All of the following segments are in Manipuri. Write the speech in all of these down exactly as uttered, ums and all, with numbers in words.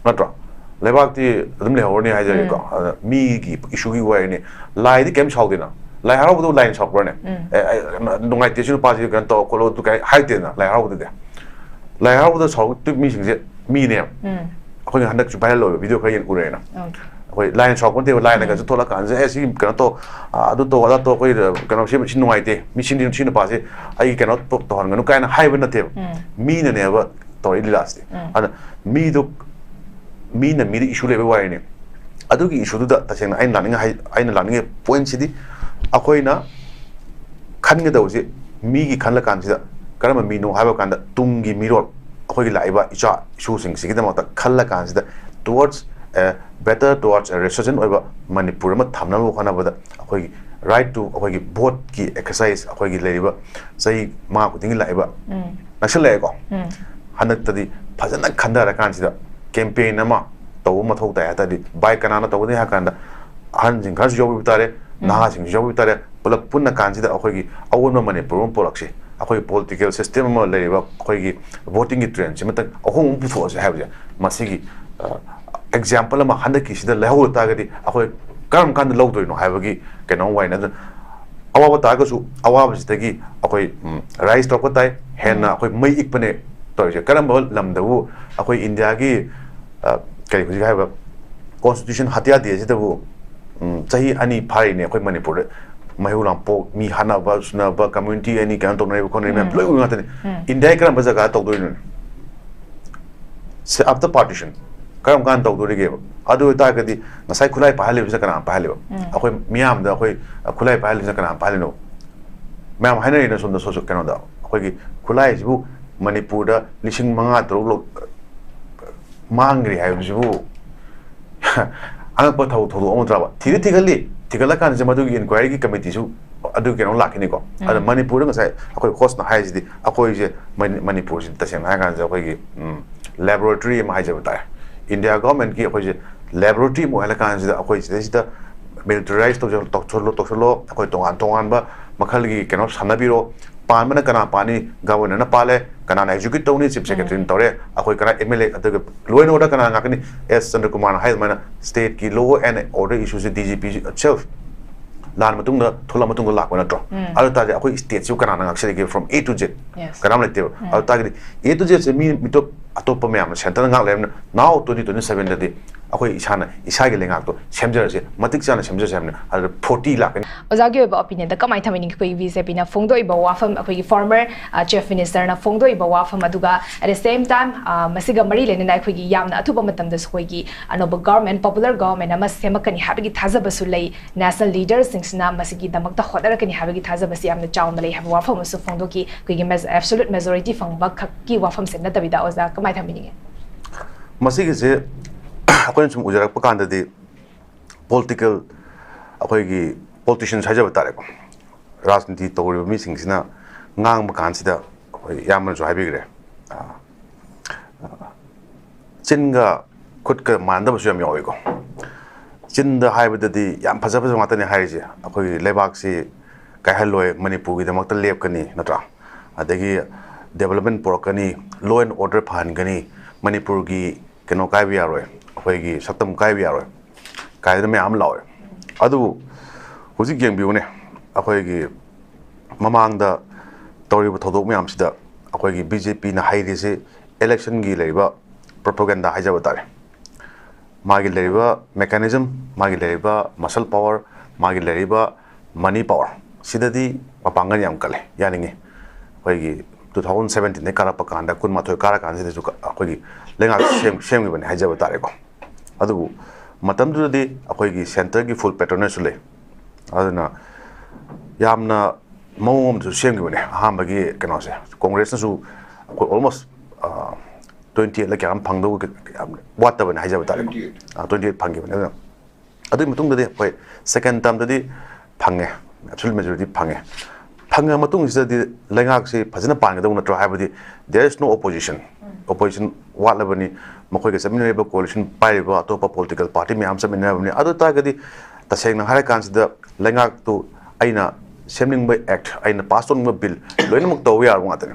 ꯅꯠꯇ꯭ꯔꯣ? ꯂꯩꯕꯥꯛꯇꯤ ꯑꯗꯨꯝ ꯂꯩꯍꯧꯔꯅꯤ ꯍꯥꯏꯖꯔꯤꯀꯣ꯫ ꯎꯝ. ꯑꯗ ꯃꯤꯒꯤ ꯏꯁꯨꯒꯤ ꯋꯥꯔꯤꯅꯤ꯫ ꯂꯥꯏꯗꯤ ꯀꯩꯝ ꯁꯥꯎꯗꯦꯅ꯫ ꯂꯥꯏ ꯍꯔꯥꯎꯕꯗꯕꯨ ꯂꯥꯏꯅ ꯁꯥꯎꯕ꯭ꯔꯅꯦ? ꯎꯝ. "ꯑꯦ, ꯑꯩ, ꯅ-, ꯅꯨꯡꯉꯥꯏꯇꯦ, ꯁꯤ ꯅꯨꯄꯥꯁꯤ ꯀꯩꯅꯣ ꯇꯧ ꯈꯣꯠꯂꯣ" ꯑꯗꯨ ꯀꯩ ꯍꯥꯏꯔꯛꯇꯦꯗꯅ ꯂꯥꯏ ꯍꯔꯥꯎꯕꯗꯗꯤ꯫ ꯂꯥꯏ ꯍꯔꯥꯎꯕꯗ ꯁꯥꯎꯔꯛꯇꯣꯏ ꯃꯤꯁꯤꯡꯁꯦ ꯃꯤꯅꯦꯕ꯫ ꯎꯝ. ꯑꯩꯈꯣꯏꯅ ꯍꯟꯗꯛꯁꯨ viral ꯑꯣꯏꯕ video ꯈꯔ ꯌꯦꯡ ꯎꯔꯦꯅ꯫ Okay. ꯑꯩꯈꯣꯏ ꯂꯥꯏꯅ ꯁꯥꯎꯔꯛꯄ ꯅꯠꯇꯦꯕ, ꯂꯥꯏꯅꯒꯁꯨ ꯎꯝ. ꯊꯣꯛꯂꯛꯀꯥꯟꯁꯤꯗ, "ꯑꯦ, ꯁꯤ ꯀꯩꯅꯣ ꯇꯧ, ꯑ, ꯑꯗꯨ ꯇꯧ, ꯑꯗꯥ ꯇꯧ, ꯑꯩꯈꯣꯏ, ꯑ, ꯀꯩꯅꯣ, ꯁꯤ, ꯁꯤ ꯅꯨꯡꯉꯥꯏꯇꯦ, ꯃꯤ ꯁꯤ, ꯁꯤ ꯅꯨꯄꯥꯁꯦ ꯑꯩ ꯀꯩꯅꯣ ꯇꯧ-, ꯇꯧꯍꯟꯒꯅꯨ" ꯀꯥꯏꯅ ꯍꯥꯏꯕ ꯅꯠꯇꯦꯕ꯫ ꯎꯝ. ꯃꯤꯅꯅꯦꯕ ꯇꯧꯔꯛꯏ ꯂꯤꯂꯥꯁꯤꯗꯤ꯫ ꯎꯝ. ꯑꯗ ꯃꯤꯗꯨ, ꯃꯤꯅ ꯃꯤꯗ issue ꯂꯩꯕ ꯋꯥꯔꯤꯅꯤ꯫ ꯑꯗꯨꯒꯤ issueꯗꯨꯗ ꯇꯁꯦꯡꯅ ꯑꯩꯅ ꯂꯥꯛꯅꯤꯡꯉ-, ꯍꯥꯏ-, ꯑꯩꯅ ꯂꯥꯛꯅꯤꯡꯉꯤ pointꯁꯤꯗꯤ, ꯑꯩꯈꯣꯏꯅ ꯈꯟꯒꯗꯧꯕꯁꯤ, ꯃꯤꯒꯤ ꯈꯜꯂꯀꯥꯟꯁꯤꯗ ꯀꯔꯝꯕ ꯃꯤꯅꯣ ꯍꯥꯏꯕ ꯀꯥꯟꯗ, ꯇꯨꯡꯒꯤ ꯃꯤꯔꯣꯜ, ꯑꯩꯈꯣꯏꯒꯤ ꯂꯥꯛꯏꯕ ꯏꯆꯥ ꯏꯁꯨꯁꯤꯡꯁꯤꯒꯤꯗꯃꯛꯇ ꯈꯜꯂꯀꯥꯟꯁꯤꯗ, towards a better, towards a resurgent ꯑꯣꯏꯕ ꯃꯅꯤꯄꯨꯔ ꯑꯃ ꯊꯝꯅꯕ ꯍꯣꯠꯅꯕꯗ, ꯑꯩꯈꯣꯏꯒꯤ right to, ꯑꯩꯈꯣꯏꯒꯤ voteꯀꯤ exercise, ꯑꯩꯈꯣꯏꯒꯤ ꯂꯩꯔꯤꯕ ꯆꯍꯤ ꯃꯉꯥ ꯈꯨꯗꯤꯡꯒꯤ ꯂꯥꯛꯏꯕ ꯎꯝ. ꯅꯛꯁꯤꯜꯂꯛꯑꯦꯀꯣ꯫ ꯎꯝ. ꯍꯟꯗꯛꯇꯗꯤ ꯐꯖꯅ ꯈꯟꯊꯔꯀꯥꯟꯁꯤꯗ campaign ꯑꯃ ꯇꯧꯕ ꯃꯊꯧ ꯇꯥꯏ ꯍꯥꯏ ꯇꯥꯔꯗꯤ, by ꯀꯅꯥꯅ ꯇꯧꯒꯅꯤ ꯍꯥꯏ ꯀꯥꯟꯗ, ꯑꯍꯟꯁꯤꯡ ꯈꯔꯁꯨ ꯌꯥꯎꯕꯤꯕ ꯇꯥꯔꯦ, ꯎꯝ. ꯅꯍꯥꯁꯤꯡꯁꯨ ꯌꯥꯎꯕꯤꯕ ꯇꯥꯔꯦ, ꯄꯨꯂꯞ ꯄꯨꯟꯅ ꯀꯥꯟꯁꯤꯗ ꯑꯩꯈꯣꯏꯒꯤ ꯑꯑꯣꯟꯕ ꯃꯅꯤꯄꯨꯔ ꯑꯃ ꯄꯨꯔꯛꯁꯤ꯫ ꯑꯩꯈꯣꯏ political system ꯑꯃ ꯂꯩꯔꯤꯕ, ꯑꯩꯈꯣꯏꯒꯤ votingꯒꯤ trendꯁꯤꯃꯇꯪ ꯑꯍꯣꯡꯕ ꯑꯃ ꯄꯨꯊꯣꯛꯑꯁꯤ ꯍꯥꯏꯕꯁꯦ, ꯃꯁꯤꯒꯤ, ꯑ, example ꯑꯃ ꯍꯟꯗꯛꯀꯤꯁꯤꯗ ꯂꯩꯍꯧꯔ ꯇꯥꯔꯒꯗꯤ, ꯑꯩꯈꯣꯏ ꯀꯔꯝ ꯀꯥꯟꯗ ꯂꯧꯗꯣꯏꯅꯣ ꯍꯥꯏꯕꯒꯤ ꯀꯩꯅꯣ ꯑꯃ ꯋꯥꯏꯅ꯫ ꯑꯗꯨꯅ ꯑꯋꯥꯕ ꯇꯥꯔꯒꯁꯨ, ꯑꯋꯥꯕꯁꯤꯗꯒꯤ ꯑꯩꯈꯣꯏ, ꯎꯝ, rise ꯇꯧꯔꯛꯄ ꯇꯥꯏ, ꯍꯦꯟꯅ ꯎꯝ. ꯑꯩꯈꯣꯏ ꯃꯩ ꯏꯛꯄꯅꯦ ꯇꯧꯔꯤꯁꯦ꯫ ꯀꯔꯝꯕ ꯂꯝꯗꯕꯨ ꯑꯩꯈꯣꯏ ꯏꯟꯗꯤꯌꯥꯒꯤ, ꯑ, ꯀꯔꯤ ꯍꯧꯖꯤꯛ ꯍꯥꯏꯕ constitution ꯍꯠꯌꯥꯗꯦ ꯑꯁꯤꯗꯕꯨ, ꯎꯝ, ꯆꯍꯤ ꯑꯅꯤ ꯐꯥꯔꯤꯅꯦ ꯑꯩꯈꯣꯏ ꯃꯅꯤꯄꯨꯔꯗ꯫ ꯃꯩꯍꯧ ꯂꯥꯡꯄꯣꯛ, ꯃꯤ ꯍꯥꯠꯅꯕ ꯁꯨꯅꯕ, community ꯑꯅꯤ ꯀꯩꯅꯣ ꯇꯧꯅꯔꯤꯕ ꯈꯣꯠꯅꯔꯤꯕ ꯃꯌꯥꯝ ꯎꯝ. ꯂꯣꯏ ꯎꯕ ꯉꯥꯛꯇꯅꯤ꯫ ꯎꯝ. ꯏꯟꯗꯤꯌꯥꯒꯤ ꯀꯔꯝꯕ ꯖꯒꯥ ꯇꯧꯗꯣꯏꯅꯣ? ꯁꯦ, after partition ꯀꯔꯝ ꯀꯥꯟꯗ ꯇꯧꯗꯣꯔꯤꯒꯦꯕ? ꯑꯗꯨ ꯑꯣꯏꯇꯥꯔꯒꯗꯤ ꯉꯁꯥꯏ ꯈꯨꯠꯂꯥꯏ ꯄꯥꯏꯍꯜꯂꯤꯕꯁꯤꯅ ꯀꯅꯥꯅ ꯄꯥꯏꯍꯜꯂꯤꯕ? ꯎꯝ. ꯑꯩꯈꯣꯏ ꯃꯤꯌꯥꯝꯗ ꯑꯩꯈꯣꯏ ꯈꯨꯠꯂꯥꯏ ꯄꯥꯏꯍꯜꯂꯤꯕꯁꯤꯅ ꯀꯅꯥꯅ ꯄꯥꯏꯍꯜꯂꯤꯅꯣ? ꯃꯌꯥꯝ ꯍꯥꯏꯅꯔꯤꯅ ꯁꯣꯝꯗ ꯁꯣꯁ-, ꯀꯩꯅꯣꯗ, ꯑꯩꯈꯣꯏꯒꯤ ꯈꯨꯠꯂꯥꯏꯁꯤꯕꯨ ꯃꯅꯤꯄꯨꯔꯗ ꯂꯤꯁꯤꯡ ꯃꯉꯥ ꯇꯔꯨꯛ ꯂꯣ-, ꯃꯥꯡꯈ꯭ꯔꯦ ꯍꯥꯏꯕꯁꯤꯕꯨ ꯑꯉꯛꯄ ꯊꯧ-, ꯊꯧꯗꯣꯛ ꯑꯃ ꯅꯠꯇ꯭ꯔꯕ? ꯊꯤꯗꯤ ꯊꯤꯒꯠꯂꯤ, ꯊꯤꯒꯠꯂꯀꯥꯟꯁꯤꯗ ꯃꯗꯨꯒꯤ inquiryꯒꯤ committeeꯁꯨ ꯑꯗꯨ ꯀꯩꯅꯣ ꯂꯥꯛꯈꯤꯅꯤꯀꯣ꯫ ꯑꯗ ꯎꯝ. ꯃꯅꯤꯄꯨꯔꯗ ꯉꯁꯥꯏ ꯑꯩꯈꯣꯏ hostꯅ ꯍꯥꯏꯔꯤꯁꯤꯗꯤ, ꯑꯩꯈꯣꯏꯁꯦ ꯃꯅꯤ-, ꯃꯅꯤꯄꯨꯔꯁꯤꯗꯤ ꯇꯁꯦꯡꯅ ꯍꯥꯏꯔꯀꯥꯟꯁꯤꯗ ꯑꯩꯈꯣꯏꯒꯤ, ꯎꯝ, laboratory ꯑꯃ ꯍꯥꯏꯖꯕ ꯇꯥꯔꯦ꯫ ꯏꯟꯗꯤꯌꯥ governmentꯀꯤ ꯑꯩꯈꯣꯏꯁꯦ laboratory ꯑꯃ ꯑꯣꯏꯍꯜꯂꯀꯥꯟꯁꯤꯗ ꯑꯩꯈꯣꯏ ꯁꯤꯗꯩꯁꯤꯗ militarize ꯇꯧꯖ-, ꯇꯧꯁꯜꯂꯣ, ꯇꯧꯁꯜꯂꯣ, ꯑꯩꯈꯣꯏ ꯇꯣꯉꯥꯟ ꯇꯣꯉꯥꯟꯕ ꯃꯈꯜꯒꯤ ꯀꯩꯅꯣ ꯁꯥꯟꯅꯕꯤꯔꯣ, ꯄꯥꯟꯕꯅ ꯀꯅꯥ ꯄꯥꯅꯤ? ꯒꯕꯔꯅꯔꯅ ꯄꯥꯜꯂꯦ, ꯀꯅꯥꯅ ꯑꯦꯛꯖꯤꯀ꯭ꯌꯨꯠ ꯇꯧꯅꯤ? ꯆꯤꯐ ꯁꯦꯀ꯭ꯔꯦꯇꯔꯤꯅ ꯇꯧꯔꯦ꯫ ꯑꯩꯈꯣꯏ ꯀꯅꯥ? ꯑꯦꯝ ꯑꯦꯜ ꯑꯦ, ꯑꯗꯨꯒ ꯂꯣ ꯑꯦꯟ ꯑꯣꯔꯗꯔ ꯀꯅꯥ ꯉꯥꯛꯀꯅꯤ? ꯑꯦꯁ ꯆꯟꯗ꯭ꯔꯀꯨꯃꯥꯔꯅ ꯍꯥꯏ ꯑꯗꯨꯃꯥꯏꯅ ꯁ꯭ꯇꯦꯠꯀꯤ ꯂꯣ ꯑꯦꯟ ꯑꯣꯔꯗꯔ ꯏꯁꯨꯁꯦ ꯗꯤ ꯖꯤ ꯄꯤ ꯁꯦꯜꯐ ꯂꯥꯟ ꯃꯇꯨꯡꯗ, ꯊꯣꯛꯂꯛꯑ ꯃꯇꯨꯡꯗ ꯂꯥꯛꯄ ꯅꯠꯇ꯭ꯔꯣ? ꯑꯗꯨ ꯇꯥꯔꯗꯤ ꯑꯩꯈꯣꯏ ꯁ꯭ꯇꯦꯠꯁꯤꯕꯨ ꯀꯅꯥꯅ ꯉꯥꯛꯆꯔꯤꯒꯦ? From A to Z ꯀꯅꯥꯝ ꯂꯩꯇꯦꯕ꯫ ꯑꯗꯨ ꯇꯥꯔꯒꯗꯤ ꯑꯦ ꯇꯨ ꯖꯦꯠꯁꯦ ꯃꯤ ꯃꯤꯇꯣꯞ ꯑꯇꯣꯞꯄ ꯃꯌꯥꯝꯅ ꯁꯦꯟꯇꯔꯗ ꯉꯥꯛ ꯂꯩꯔꯕꯅꯤꯅ, now twenty twenty sevenꯗꯗꯤ ꯑꯩꯈꯣꯏ ꯏꯁꯥꯅ ꯏꯁꯥꯒꯤ ꯂꯩꯉꯥꯛꯇꯣ ꯁꯦꯝꯖꯔꯁꯦ, ꯃꯇꯤꯛ ꯆꯥꯅ ꯁꯦꯝꯖꯔꯁꯦ ꯍꯥꯏꯕꯅꯤ꯫ ꯑꯗꯨꯗ ꯐꯣꯔꯇꯤ ꯂꯥꯛꯀꯅꯤ꯫ ꯑꯣꯖꯥꯒꯤ ꯑꯣꯏꯕ ꯑꯣꯄꯤꯅꯤꯌꯟꯗ ꯀꯃꯥꯏꯅ ꯊꯝꯕꯤꯅꯤꯡꯉꯤ? ꯑꯩꯈꯣꯏ ꯕꯤ ꯖꯦ ꯄꯤꯅ ꯐꯣꯡꯗꯣꯛꯏꯕ ꯋꯥꯐꯝ, ꯑꯩꯈꯣꯏꯒꯤ ꯐꯣꯔꯃꯔ ꯆꯤꯐ ꯃꯤꯅꯤꯁꯇꯔꯅ ꯐꯣꯡꯗꯣꯛꯏꯕ ꯋꯥꯐꯝ ꯑꯗꯨꯒ, at the same time, ꯃꯁꯤꯒ ꯃꯔꯤ ꯂꯩꯅꯅ ꯑꯩꯈꯣꯏꯒꯤ ꯌꯥꯝꯅ ꯑꯊꯨꯕ ꯃꯇꯝꯗꯁꯨ ꯑꯩꯈꯣꯏꯒꯤ ꯑꯅꯧꯕ ꯒꯚꯔꯟꯃꯦꯟ, ꯄꯣꯄꯨꯂꯔ ꯒꯚꯔꯟꯃꯦꯟ ꯑꯃ ꯁꯦꯝꯃꯛꯀꯅꯤ ꯍꯥꯏꯕꯒꯤ ꯊꯥꯖꯕꯁꯨ ꯂꯩ꯫ ꯅꯦꯁꯅꯦꯜ ꯂꯤꯗꯔꯁꯤꯡꯁꯤꯅ ꯃꯁꯤꯒꯤꯗꯃꯛꯇ ꯍꯣꯠꯅꯔꯛꯀꯅꯤ ꯍꯥꯏꯕꯒꯤ ꯊꯥꯖꯕꯁꯤ ꯌꯥꯝꯅ ꯆꯥꯎꯅ ꯂꯩ ꯍꯥꯏꯕ ꯋꯥꯐꯝ ꯑꯃꯁꯨ ꯐꯣꯡꯗꯣꯛꯈꯤ꯫ ꯑꯩꯈꯣꯏꯒꯤ absolute majority ꯐꯪꯕ ꯈꯛꯀꯤ ꯋꯥꯐꯝꯁꯦ ꯅꯠꯇꯕꯤꯗ, ꯑꯣꯖꯥ, ꯀꯃꯥꯏꯅ ꯊꯝꯕꯤꯅꯤꯡꯉꯤ? ꯃꯁꯤꯒꯤꯁꯦ ꯑꯩꯈꯣꯏꯅ ꯁꯨꯝ ꯎꯖꯔꯛꯄ ꯀꯥꯟꯗꯗꯤ, ꯄꯣꯂꯤꯇꯤꯀꯦꯜ, ꯑꯩꯈꯣꯏꯒꯤ ꯄꯣꯂꯤꯇꯤꯁꯤꯌꯟꯁ ꯍꯥꯏꯖꯕ ꯇꯥꯔꯦꯀꯣ, ꯔꯥꯖꯅꯤꯇꯤ ꯇꯧꯔꯤꯕ ꯃꯤꯁꯤꯡꯁꯤꯅ ꯉꯥꯡꯕ ꯀꯥꯟꯁꯤꯗ, ꯑꯩꯈꯣꯏ ꯏꯌꯥꯝꯕꯅꯁꯨ ꯍꯥꯏꯕꯤꯈ꯭ꯔꯦ, ꯑ, ꯑ, ꯆꯤꯟꯒ ꯈꯨꯠꯀ ꯃꯥꯟꯅꯗꯕꯁꯨ ꯌꯥꯝ ꯌꯥꯎꯋꯤꯀꯣ꯫ ꯆꯤꯟꯗ ꯍꯥꯏꯕꯗꯗꯤ ꯌꯥꯝ ꯐꯖ ꯐꯖꯕ ꯉꯥꯛꯇꯅꯦ ꯍꯥꯏꯔꯤꯁꯦ, ꯑꯩꯈꯣꯏꯒꯤ ꯂꯩꯕꯥꯛꯁꯤ ꯀꯥꯏꯍꯜꯂꯣꯏ, ꯃꯅꯤꯄꯨꯔꯒꯤꯗꯃꯛꯇ ꯂꯦꯞꯀꯅꯤ, ꯅꯠꯇ꯭ꯔꯥ? ꯑꯗꯒꯤ ꯗꯤꯕꯂꯞꯃꯦꯟ ꯄꯨꯔꯛꯀꯅꯤ, ꯂꯣ ꯑꯦꯟ ꯑꯣꯔꯗꯔ ꯐꯍꯟꯒꯅꯤ, ꯃꯅꯤꯄꯨꯔꯒꯤ ꯀꯩꯅꯣ ꯀꯥꯏꯕ ꯌꯥꯔꯣꯏ, ꯑꯩꯈꯣꯏꯒꯤ ꯁꯛꯇꯝ ꯀꯥꯏꯕ ꯌꯥꯔꯣꯏ ꯀꯥꯏꯗꯅ ꯃꯌꯥꯝ ꯑꯃ ꯂꯥꯎꯋꯦ꯫ ꯑꯗꯨꯕꯨ ꯍꯧꯖꯤꯛ ꯌꯦꯡꯕꯤꯌꯨꯅꯦ, ꯑꯩꯈꯣꯏꯒꯤ ꯃꯃꯥꯡꯗ ꯇꯧꯔꯤꯕ ꯊꯧꯗꯣꯛ ꯃꯌꯥꯝꯁꯤꯗ ꯑꯩꯈꯣꯏꯒꯤ ꯕꯤ ꯖꯦ ꯄꯤꯅ ꯍꯩꯔꯤꯁꯤ ꯏꯂꯦꯛꯁꯟꯒꯤ ꯂꯩꯔꯤꯕ ꯄ꯭ꯔꯣꯄꯒꯦꯟꯗꯥ ꯍꯥꯏꯖꯕ ꯇꯥꯔꯦ꯫ ꯃꯥꯒꯤ ꯂꯩꯔꯤꯕ ꯃꯦꯀꯥꯅꯤꯖꯝ, ꯃꯥꯒꯤ ꯂꯩꯔꯤꯕ ꯃꯁꯜ ꯄꯥꯋꯔ, ꯃꯥꯒꯤ ꯂꯩꯔꯤꯕ ꯃꯅꯤ ꯄꯥꯋꯔ, ꯁꯤꯗꯗꯤ ꯃꯄꯥꯡꯒꯜ ꯌꯥꯝ ꯀꯜꯂꯦ, ꯌꯥꯅꯤꯡꯉꯤ꯫ ꯑꯩꯈꯣꯏꯒꯤ ꯇꯨ ꯊꯥꯎꯖꯟ ꯁꯕꯦꯟꯇꯤꯟꯗꯒꯤ ꯀꯥꯔꯛꯄ ꯀꯥꯟꯗ, ꯀꯨꯟꯃꯥꯊꯣꯏ ꯀꯥꯔꯀꯥꯟꯁꯤꯗꯁꯨ ꯑꯩꯈꯣꯏꯒꯤ ꯂꯩꯉꯥꯛ ꯁꯦꯝ-, ꯁꯦꯝꯈꯤꯕꯅꯤ ꯍꯥꯏꯖꯕ ꯇꯥꯔꯦꯀꯣ꯫ ꯑꯗꯨꯕꯨ ꯃꯇꯝꯗꯨꯗꯗꯤ ꯑꯩꯈꯣꯏꯒꯤ ꯁꯦꯟꯇꯔꯒꯤ ꯐꯨꯜ ꯄꯦꯇ꯭ꯔꯣꯅꯦꯖꯁꯨ ꯂꯩ꯫ ꯑꯗꯨꯅ ꯌꯥꯝꯅ ꯃꯑꯣꯡ ꯑꯃꯁꯨ ꯁꯦꯝꯈꯤꯕꯅꯦ꯫ ꯑꯍꯥꯟꯕꯒꯤ ꯀꯩꯅꯣꯁꯦ, ꯀꯣꯡꯒ꯭ꯔꯦꯁꯅꯁꯨ ꯑꯩꯈꯣꯏ almost, ꯑ, ꯇ꯭ꯋꯦꯟꯇꯤ ꯑꯩꯠꯂ ꯀꯌꯥ ꯑꯃ ꯐꯪꯗꯧꯕ ꯌꯥꯝ ꯋꯥꯠꯇꯕꯅꯦ ꯍꯥꯏꯖꯕ ꯇꯥꯔꯦꯀꯣ꯫ Twenty eight. ꯑ, ꯇ꯭ꯋꯦꯟꯇꯤ ꯑꯩꯠ ꯐꯪꯈꯤꯕꯅꯦ꯫ ꯑꯗꯨꯅ ꯑꯗꯨꯒꯤ ꯃꯇꯨꯡꯗꯗꯤ ꯑꯩꯈꯣꯏ ꯁꯦꯀꯦꯟ ꯇꯔꯝꯗꯗꯤ ꯐꯪꯉꯦ, absolute majority ꯐꯪꯉꯦ꯫ ꯐꯪꯉ ꯃꯇꯨꯡꯁꯤꯗꯗꯤ ꯂꯩꯉꯥꯛꯁꯤ ꯐꯖꯅ ꯄꯥꯟꯒꯗꯧꯕ ꯅꯠꯇ꯭ꯔꯣ? ꯍꯥꯏꯕꯗꯤ there is no opposition, opposition ꯋꯥꯠꯂꯕꯅꯤ꯫ ꯃꯈꯣꯏꯒ ꯆꯠꯃꯤꯟꯅꯔꯤꯕ, ꯀꯣꯑꯣꯂꯤꯁꯟ ꯄꯥꯏꯔꯤꯕ ꯑꯇꯣꯞꯄ ꯄꯣꯂꯤꯇꯤꯀꯦꯜ ꯄꯥꯔꯇꯤ ꯃꯌꯥꯝ ꯆꯠꯃꯤꯟꯅꯔꯕꯅꯤ꯫ ꯑꯗꯨ ꯑꯣꯏ ꯇꯥꯔꯒꯗꯤ ꯇꯁꯦꯡꯅ ꯍꯥꯏꯔꯀꯥꯟꯁꯤꯗ ꯂꯩꯉꯥꯛꯇꯨ ꯑꯩꯅ ꯁꯦꯝꯅꯤꯡꯕ ꯑꯦꯛ, ꯑꯩꯅ ꯄꯥꯁ ꯇꯧꯅꯤꯡꯕ ꯕꯤꯜ, ꯂꯣꯏꯅꯃꯛ ꯇꯧꯕ ꯌꯥꯕ ꯉꯥꯛꯇꯅꯦ꯫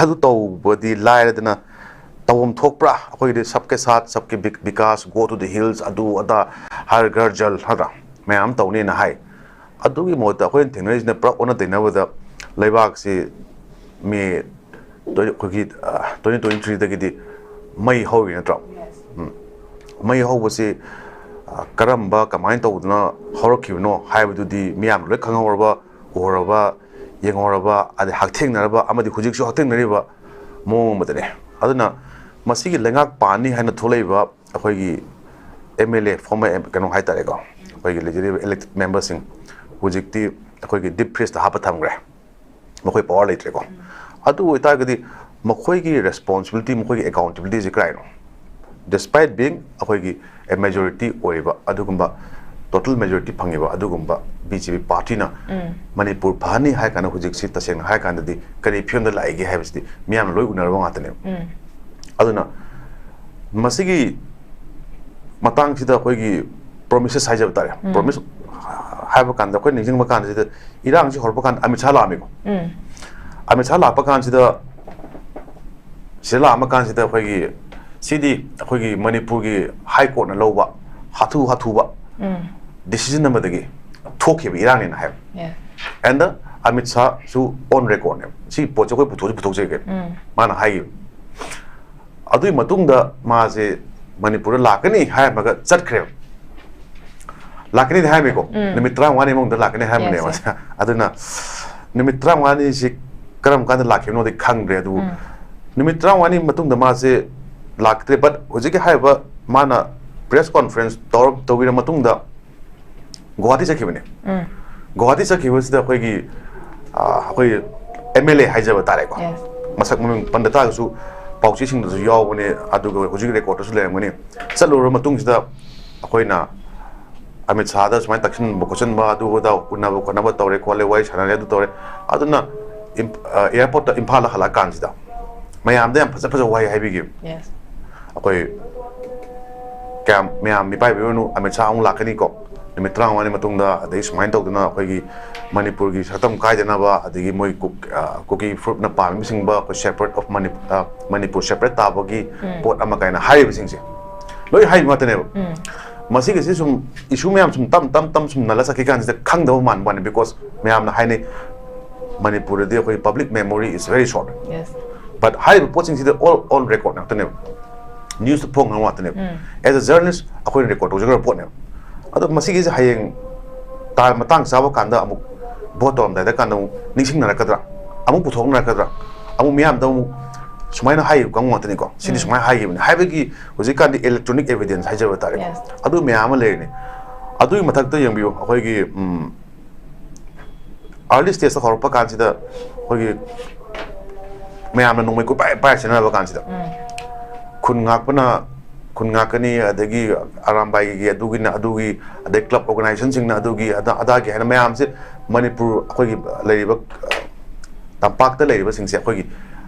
ꯑꯗꯨ ꯇꯧꯕꯗꯤ ꯂꯥꯏꯔꯗꯅ, ꯇꯧꯐꯝ ꯊꯣꯛꯄ꯭ꯔꯥ? ꯑꯩꯈꯣꯏꯒꯤꯗꯤ "ꯁꯕꯀꯦ ꯁꯥꯊ ꯁꯕꯀꯦ Vikas", "Go to the hills", ꯑꯗꯨ ꯑꯗꯥ, "ꯍꯔ ꯘꯔ ꯖꯜ", ꯅꯠꯇ꯭ꯔꯥ? ꯃꯌꯥꯝ ꯇꯧꯅꯦꯅ ꯍꯥꯏ꯫ ꯑꯗꯨꯒꯤ ꯃꯍꯨꯠꯇ ꯑꯩꯈꯣꯏꯅ ꯊꯦꯡꯅꯔꯤꯁꯤꯅ ꯄꯨꯔꯥ ꯑꯣꯟꯅ ꯇꯩꯅꯕꯗ, ꯂꯩꯕꯥꯛꯁꯤ ꯃꯤ ꯇ꯭ꯋꯦꯟꯇꯤ, ꯑꯩꯈꯣꯏꯒꯤ, ꯑ, ꯇ꯭ꯋꯦꯟꯇꯤ ꯇ꯭ꯋꯦꯟꯇꯤ ꯊ꯭ꯔꯤꯗꯒꯤꯗꯤ ꯃꯩ ꯍꯧꯔꯤ, ꯅꯠꯇ꯭ꯔꯣ? ꯎꯝ꯫ ꯃꯩ ꯍꯧꯕꯁꯤ, ꯑ, ꯀꯔꯝꯕ, ꯀꯃꯥꯏꯅ ꯇꯧꯗꯅ ꯍꯧꯔꯛꯈꯤꯕꯅꯣ ꯍꯥꯏꯕꯗꯨꯗꯤ ꯃꯤꯌꯥꯝꯅ ꯂꯣꯏ ꯈꯪꯍꯧꯔꯕ, ꯎꯍꯧꯔꯕ, ꯌꯦꯡꯍꯧꯔꯕ, ꯑꯗꯩ ꯍꯛꯊꯦꯡꯅꯔꯕ ꯑꯃꯗꯤ ꯍꯧꯖꯤꯛꯁꯨ ꯍꯛꯊꯦꯡꯅꯔꯤꯕ ꯃꯑꯣꯡ ꯑꯃꯗꯅꯦ꯫ ꯑꯗꯨꯅ ꯃꯁꯤꯒꯤ ꯂꯩꯉꯥꯛ ꯄꯥꯟꯅꯤ ꯍꯥꯏꯅ ꯊꯣꯛꯂꯛꯏꯕ ꯑꯩꯈꯣꯏꯒꯤ M L A, former M-, ꯀꯩꯅꯣ ꯍꯥꯏꯇꯥꯔꯦꯀꯣ, ꯑꯩꯈꯣꯏꯒꯤ ꯂꯩꯖꯔꯤꯕ ꯏꯂꯦꯛꯇꯦꯗ ꯃꯦꯝꯕꯔꯁꯤꯡ ꯍꯧꯖꯤꯛꯇꯤ ꯑꯩꯈꯣꯏꯒꯤ ꯗꯤꯞ ꯐ꯭ꯔꯤꯖꯇ ꯍꯥꯞꯄ ꯊꯝꯈ꯭ꯔꯦ, ꯃꯈꯣꯏ ꯄꯋꯥꯔ ꯂꯩꯇ꯭ꯔꯦꯀꯣ꯫ ꯑꯗꯨ ꯑꯣꯏꯇꯥꯔꯒꯗꯤ ꯃꯈꯣꯏꯒꯤ ꯔꯦꯁꯄꯣꯟꯁꯤꯕꯤꯂꯤꯇꯤ, ꯃꯈꯣꯏꯒꯤ ꯑꯦꯀꯥꯎꯟꯇꯦꯕꯤꯂꯤꯇꯤꯁꯤ ꯀꯔꯥꯏꯅꯣ? Despite being ꯑꯩꯈꯣꯏꯒꯤ a majority ꯑꯣꯏꯔꯤꯕ ꯑꯗꯨꯒꯨꯝꯕ, ꯇꯣꯇꯦꯜ ꯃꯦꯖꯣꯔꯤꯇꯤ ꯐꯪꯉꯤꯕ ꯑꯗꯨꯒꯨꯝꯕ ꯕꯤ ꯖꯦ ꯄꯤ ꯄꯥꯔꯇꯤꯅ ꯎꯝ꯫ ꯃꯅꯤꯄꯨꯔ ꯐꯍꯟꯅꯤ ꯍꯥꯏ ꯀꯥꯟꯗ ꯍꯧꯖꯤꯛꯁꯤ ꯇꯁꯦꯡꯅ ꯍꯥꯏ ꯀꯥꯟꯗꯗꯤ ꯀꯔꯤ ꯐꯤꯕꯝꯗ ꯂꯥꯛꯏꯒꯦ ꯍꯥꯏꯕꯁꯤꯗꯤ ꯃꯤꯌꯥꯝꯅ ꯂꯣꯏ ꯎꯅꯔꯕ ꯉꯥꯛꯇꯅꯦꯕ꯫ ꯎꯝ꯫ ꯑꯗꯨꯅ ꯃꯁꯤꯒꯤ ꯃꯇꯥꯡꯁꯤꯗ ꯑꯩꯈꯣꯏꯒꯤ ꯄ꯭ꯔꯣꯃꯤꯁꯦꯁ ꯍꯥꯏꯖꯕ ꯇꯥꯔꯦ꯫ ꯎꯝ꯫ ꯄ꯭ꯔꯣꯃꯤꯁ ꯍꯥꯏꯕ ꯀꯥꯟꯗ ꯑꯩꯈꯣꯏ ꯅꯤꯡꯁꯤꯡꯕ ꯀꯥꯟꯁꯤꯗ ꯏꯔꯥꯡꯁꯤ ꯍꯧꯔꯛꯄ ꯀꯥꯟꯗ ꯑꯃꯤꯠ ꯁꯥꯍ ꯂꯥꯛꯑꯝꯃꯤꯀꯣ꯫ ꯎꯝ꯫ ꯑꯃꯤꯠ ꯁꯥꯍ ꯂꯥꯛꯄ ꯀꯥꯟꯁꯤꯗ ꯁꯤꯗ ꯂꯥꯛꯑꯝꯃ ꯀꯥꯟꯁꯤꯗ ꯑꯩꯈꯣꯏꯒꯤ ꯁꯤꯗꯤ ꯑꯩꯈꯣꯏꯒꯤ ꯃꯅꯤꯄꯨꯔꯒꯤ ꯍꯥꯏ ꯀꯣꯔꯠꯅ ꯂꯧꯕ ꯍꯥꯊꯨ ꯍꯥꯊꯨꯕ ꯎꯝ꯫ ꯗꯤꯁꯤꯖꯟ ꯑꯃꯗꯒꯤ ꯊꯣꯛꯈꯤꯕ ꯏꯔꯥꯡꯅꯦꯅ ꯍꯥꯏꯕ꯫ Yes꯫ And Amit ꯁꯥꯍꯁꯨ on record ꯅꯦꯕ꯫ ꯁꯤ ꯄꯣꯠꯁꯦ ꯑꯩꯈꯣꯏ ꯄꯨꯊꯣꯛꯁꯤ ꯄꯨꯊꯣꯛꯆꯒꯦ꯫ ꯎꯝ꯫ ꯃꯥꯅ ꯍꯥꯏꯈꯤꯕ꯫ ꯑꯗꯨꯒꯤ ꯃꯇꯨꯡꯗ ꯃꯥꯁꯦ ꯃꯅꯤꯄꯨꯔꯗ ꯂꯥꯛꯀꯅꯤ ꯍꯥꯏꯔꯝꯃꯒ ꯆꯠꯈ꯭ꯔꯦꯕ꯫ ꯂꯥꯛꯀꯅꯤꯗꯤ ꯍꯥꯏꯔꯝꯃꯤꯀꯣ꯫ ꯎꯝ꯫ ꯅꯨꯃꯤꯠ ꯇꯔꯥꯃꯉꯥꯅꯤ ꯃꯅꯨꯡꯗ ꯂꯥꯛꯀꯅꯤ ꯍꯥꯏꯔꯝꯕꯅꯦ Yes, ꯃꯥꯁꯦ꯫ Yes꯫ ꯑꯗꯨꯅ ꯅꯨꯃꯤꯠ ꯇꯔꯥꯃꯉꯥꯅꯤꯁꯤ ꯀꯔꯝ ꯀꯥꯟꯗ ꯂꯥꯛꯈꯤꯕꯅꯣꯗꯤ ꯈꯪꯗ꯭ꯔꯦ꯫ ꯑꯗꯨꯕꯨ ꯎꯝ꯫ ꯅꯨꯃꯤꯠ ꯇꯔꯥꯃꯉꯥꯅꯤ ꯃꯇꯨꯡꯗ ꯃꯥꯁꯦ ꯂꯥꯛꯇ꯭ꯔꯦ꯫ But ꯍꯧꯖꯤꯛꯀꯤ ꯍꯥꯏꯔꯤꯕ ꯃꯥꯅ press conference ꯇꯧꯔ-, ꯇꯧꯕꯤꯔ ꯃꯇꯨꯡꯗ ꯒꯨꯋꯥꯍꯥꯇꯤ ꯆꯠꯈꯤꯕꯅꯦ꯫ ꯎꯝ꯫ ꯒꯨꯋꯥꯍꯥꯇꯤ ꯆꯠꯈꯤꯕꯁꯤꯗ ꯑꯩꯈꯣꯏꯒꯤ, ꯑ, ꯑꯩꯈꯣꯏ ꯑꯦꯝ ꯑꯦꯜ ꯑꯦ ꯍꯥꯏꯖꯕ ꯇꯥꯔꯦꯀꯣ꯫ Yes꯫ ꯃꯁꯛ ꯃꯃꯤꯡ ꯄꯟꯗ ꯇꯥꯔꯒꯁꯨ ꯄꯥꯎꯆꯦꯁꯤꯡꯗꯁꯨ ꯌꯥꯎꯕꯅꯦ, ꯑꯗꯨꯒ ꯍꯧꯖꯤꯛ ꯔꯦꯀꯣꯔꯗꯇꯁꯨ ꯂꯩꯔꯝꯒꯅꯤ꯫ ꯆꯠꯂꯨꯔꯕ ꯃꯇꯨꯡꯁꯤꯗ ꯑꯩꯈꯣꯏꯅ ꯑꯃꯤꯠ ꯁꯥꯍꯗ ꯁꯨꯃꯥꯏꯅ ꯇꯛꯁꯤꯟꯕ ꯈꯣꯠꯆꯤꯟꯕ, ꯑꯗꯨ ꯑꯗꯥ ꯎꯅꯕ ꯈꯣꯠꯅꯕ ꯇꯧꯔꯦ ꯈꯣꯠꯂꯦ, ꯋꯥꯔꯤ ꯁꯥꯟꯅꯔꯦ, ꯑꯗꯨ ꯇꯧꯔꯦ꯫ ꯑꯗꯨꯅ ꯏꯝ-, ꯑ, ꯑꯦꯌꯥꯔꯄꯣꯔꯠꯇ, ꯏꯝꯐꯥꯜꯗ ꯍꯜꯂꯛꯑꯀꯥꯟꯁꯤꯗ ꯃꯌꯥꯝꯗ ꯌꯥꯝ ꯐꯖ ꯐꯖꯕ ꯋꯥꯍꯩ ꯍꯥꯏꯕꯤꯈꯤꯕ꯫ Yes꯫ ꯑꯩꯈꯣꯏ ꯀꯌꯥꯝ, ꯃꯌꯥꯝ ꯃꯤꯄꯥꯏꯕꯤꯔꯨꯅꯨ, ꯑꯃꯤꯠ ꯁꯥꯍ ꯑꯃꯨꯛ ꯂꯥꯛꯀꯅꯤꯀꯣ꯫ ꯅꯨꯃꯤꯠ ꯇꯔꯥꯃꯉꯥꯅꯤ ꯃꯇꯨꯡꯗ, ꯑꯗꯒꯤ ꯁꯨꯃꯥꯏꯅ ꯇꯧꯗꯅ ꯑꯩꯈꯣꯏꯒꯤ ꯃꯅꯤꯄꯨꯔꯒꯤ ꯁꯛꯇꯝ ꯀꯥꯏꯗꯅꯕ, ꯑꯗꯒꯤ ꯃꯣꯏ ꯀꯨꯛ-, ꯑ, ꯀꯨꯀꯤ ꯐꯨꯔꯨꯞꯅ ꯄꯥꯟꯕꯁꯤꯡꯕ ꯑꯩꯈꯣꯏ separate of Manip-, ꯑ, ꯃꯅꯤꯄꯨꯔ separate ꯇꯥꯕꯒꯤ ꯎꯝ꯫ ꯄꯣꯠ ꯑꯃ ꯀꯥꯏꯅ ꯍꯥꯏꯔꯤꯕꯁꯤꯡꯁꯦ ꯂꯣꯏ ꯍꯥꯏꯕ ꯉꯥꯛꯇꯅꯦꯕ꯫ ꯎꯝ꯫ ꯃꯁꯤꯒꯤꯁꯤ ꯁꯨꯝ issue ꯃꯌꯥꯝ ꯁꯨꯝ ꯇꯞ ꯇꯞ ꯇꯞ ꯁꯨꯝ ꯅꯜꯂ ꯆꯠꯈꯤ ꯀꯥꯟꯁꯤꯗ ꯈꯪꯗꯕ ꯃꯥꯟꯕ ꯋꯥꯅꯤ, because ꯃꯌꯥꯝꯅ ꯍꯥꯏꯅꯩ ꯃꯅꯤꯄꯨꯔꯗꯗꯤ ꯑꯩꯈꯣꯏ public memory is very short꯫ Yes꯫ But ꯍꯥꯏꯔꯤꯕ ꯄꯣꯠꯁꯤꯡꯁꯤꯗ all on record ꯉꯥꯛꯇꯅꯦꯕ, news ꯐꯣꯡꯅꯕ ꯉꯥꯛꯇꯅꯦꯕ꯫ ꯎꯝ꯫ As a journalist ꯑꯩꯈꯣꯏꯅ record ꯇꯧꯖꯒꯗꯕ ꯄꯣꯠꯅꯦꯕ꯫ ꯑꯗꯣ ꯃꯁꯤꯒꯤꯁꯦ ꯍꯌꯦꯡ ꯇꯥ-, ꯃꯇꯥꯡ ꯆꯥꯕ ꯀꯥꯟꯗ ꯑꯃꯨꯛ vote ꯇꯧꯔꯝꯗꯥꯏꯗ ꯀꯥꯟꯗ ꯑꯃꯨꯛ ꯅꯤꯡꯁꯤꯡꯅꯔꯛꯀꯗ꯭ꯔꯥ, ꯑꯃꯨꯛ ꯄꯨꯊꯣꯛꯅꯔꯛꯀꯗ꯭ꯔꯥ, ꯑꯃꯨꯛ ꯃꯤꯌꯥꯝꯗ ꯑꯃꯨꯛ ꯁꯨꯃꯥꯏꯅ ꯍꯥꯏꯈꯤꯕ ꯀꯥꯡꯕꯨ ꯉꯥꯛꯇꯅꯤꯀꯣ, ꯁꯤꯗꯤ ꯎꯝ꯫ ꯁꯨꯃꯥꯏꯅ ꯍꯥꯏꯈꯤꯕꯅꯤ ꯍꯥꯏꯕꯒꯤ ꯍꯧꯖꯤꯛꯀꯥꯟꯗꯤ electronic evidence ꯍꯥꯏꯖꯕ ꯇꯥꯔꯦꯀꯣ꯫ Yes꯫ ꯑꯗꯨ ꯃꯌꯥꯝ ꯑꯃ ꯂꯩꯔꯤꯅꯤ꯫ ꯑꯗꯨꯒꯤ ꯃꯊꯛꯇ ꯌꯦꯡꯕꯤꯌꯨ, ꯑꯩꯈꯣꯏꯒꯤ, ꯎꯝ, early stageꯇ ꯍꯧꯔꯛꯄ ꯀꯥꯟꯁꯤꯗ ꯑꯩꯈꯣꯏꯒꯤ ꯃꯌꯥꯝꯅ ꯅꯣꯡꯃꯩ ꯀꯣꯏꯄꯥꯏ ꯄꯥꯏꯔ ꯆꯦꯟꯅꯕ ꯀꯥꯟꯁꯤꯗ, ꯎꯝ꯫ ꯈꯨꯟ ꯉꯥꯛꯄꯅ ꯈꯨꯟ ꯉꯥꯛꯀꯅꯤ, ꯑꯗꯒꯤ ꯑꯔꯥꯝꯕꯥꯏꯒꯤ ꯑꯗꯨꯒꯤꯅ ꯑꯗꯨꯒꯤ, ꯑꯗꯩ club organizationꯁꯤꯡꯅ ꯑꯗꯨꯒꯤ, ꯑꯗꯥ, ꯑꯗꯥꯒꯤ ꯍꯥꯏꯅ ꯃꯌꯥꯝꯁꯦ ꯃꯅꯤꯄꯨꯔ ꯑꯩꯈꯣꯏꯒꯤ ꯂꯩꯔꯤꯕ, ꯑ, ꯇꯝꯄꯥꯛꯇ ꯂꯩꯔꯤꯕꯁꯤꯡꯁꯦ ꯑꯩꯈꯣꯏꯒꯤ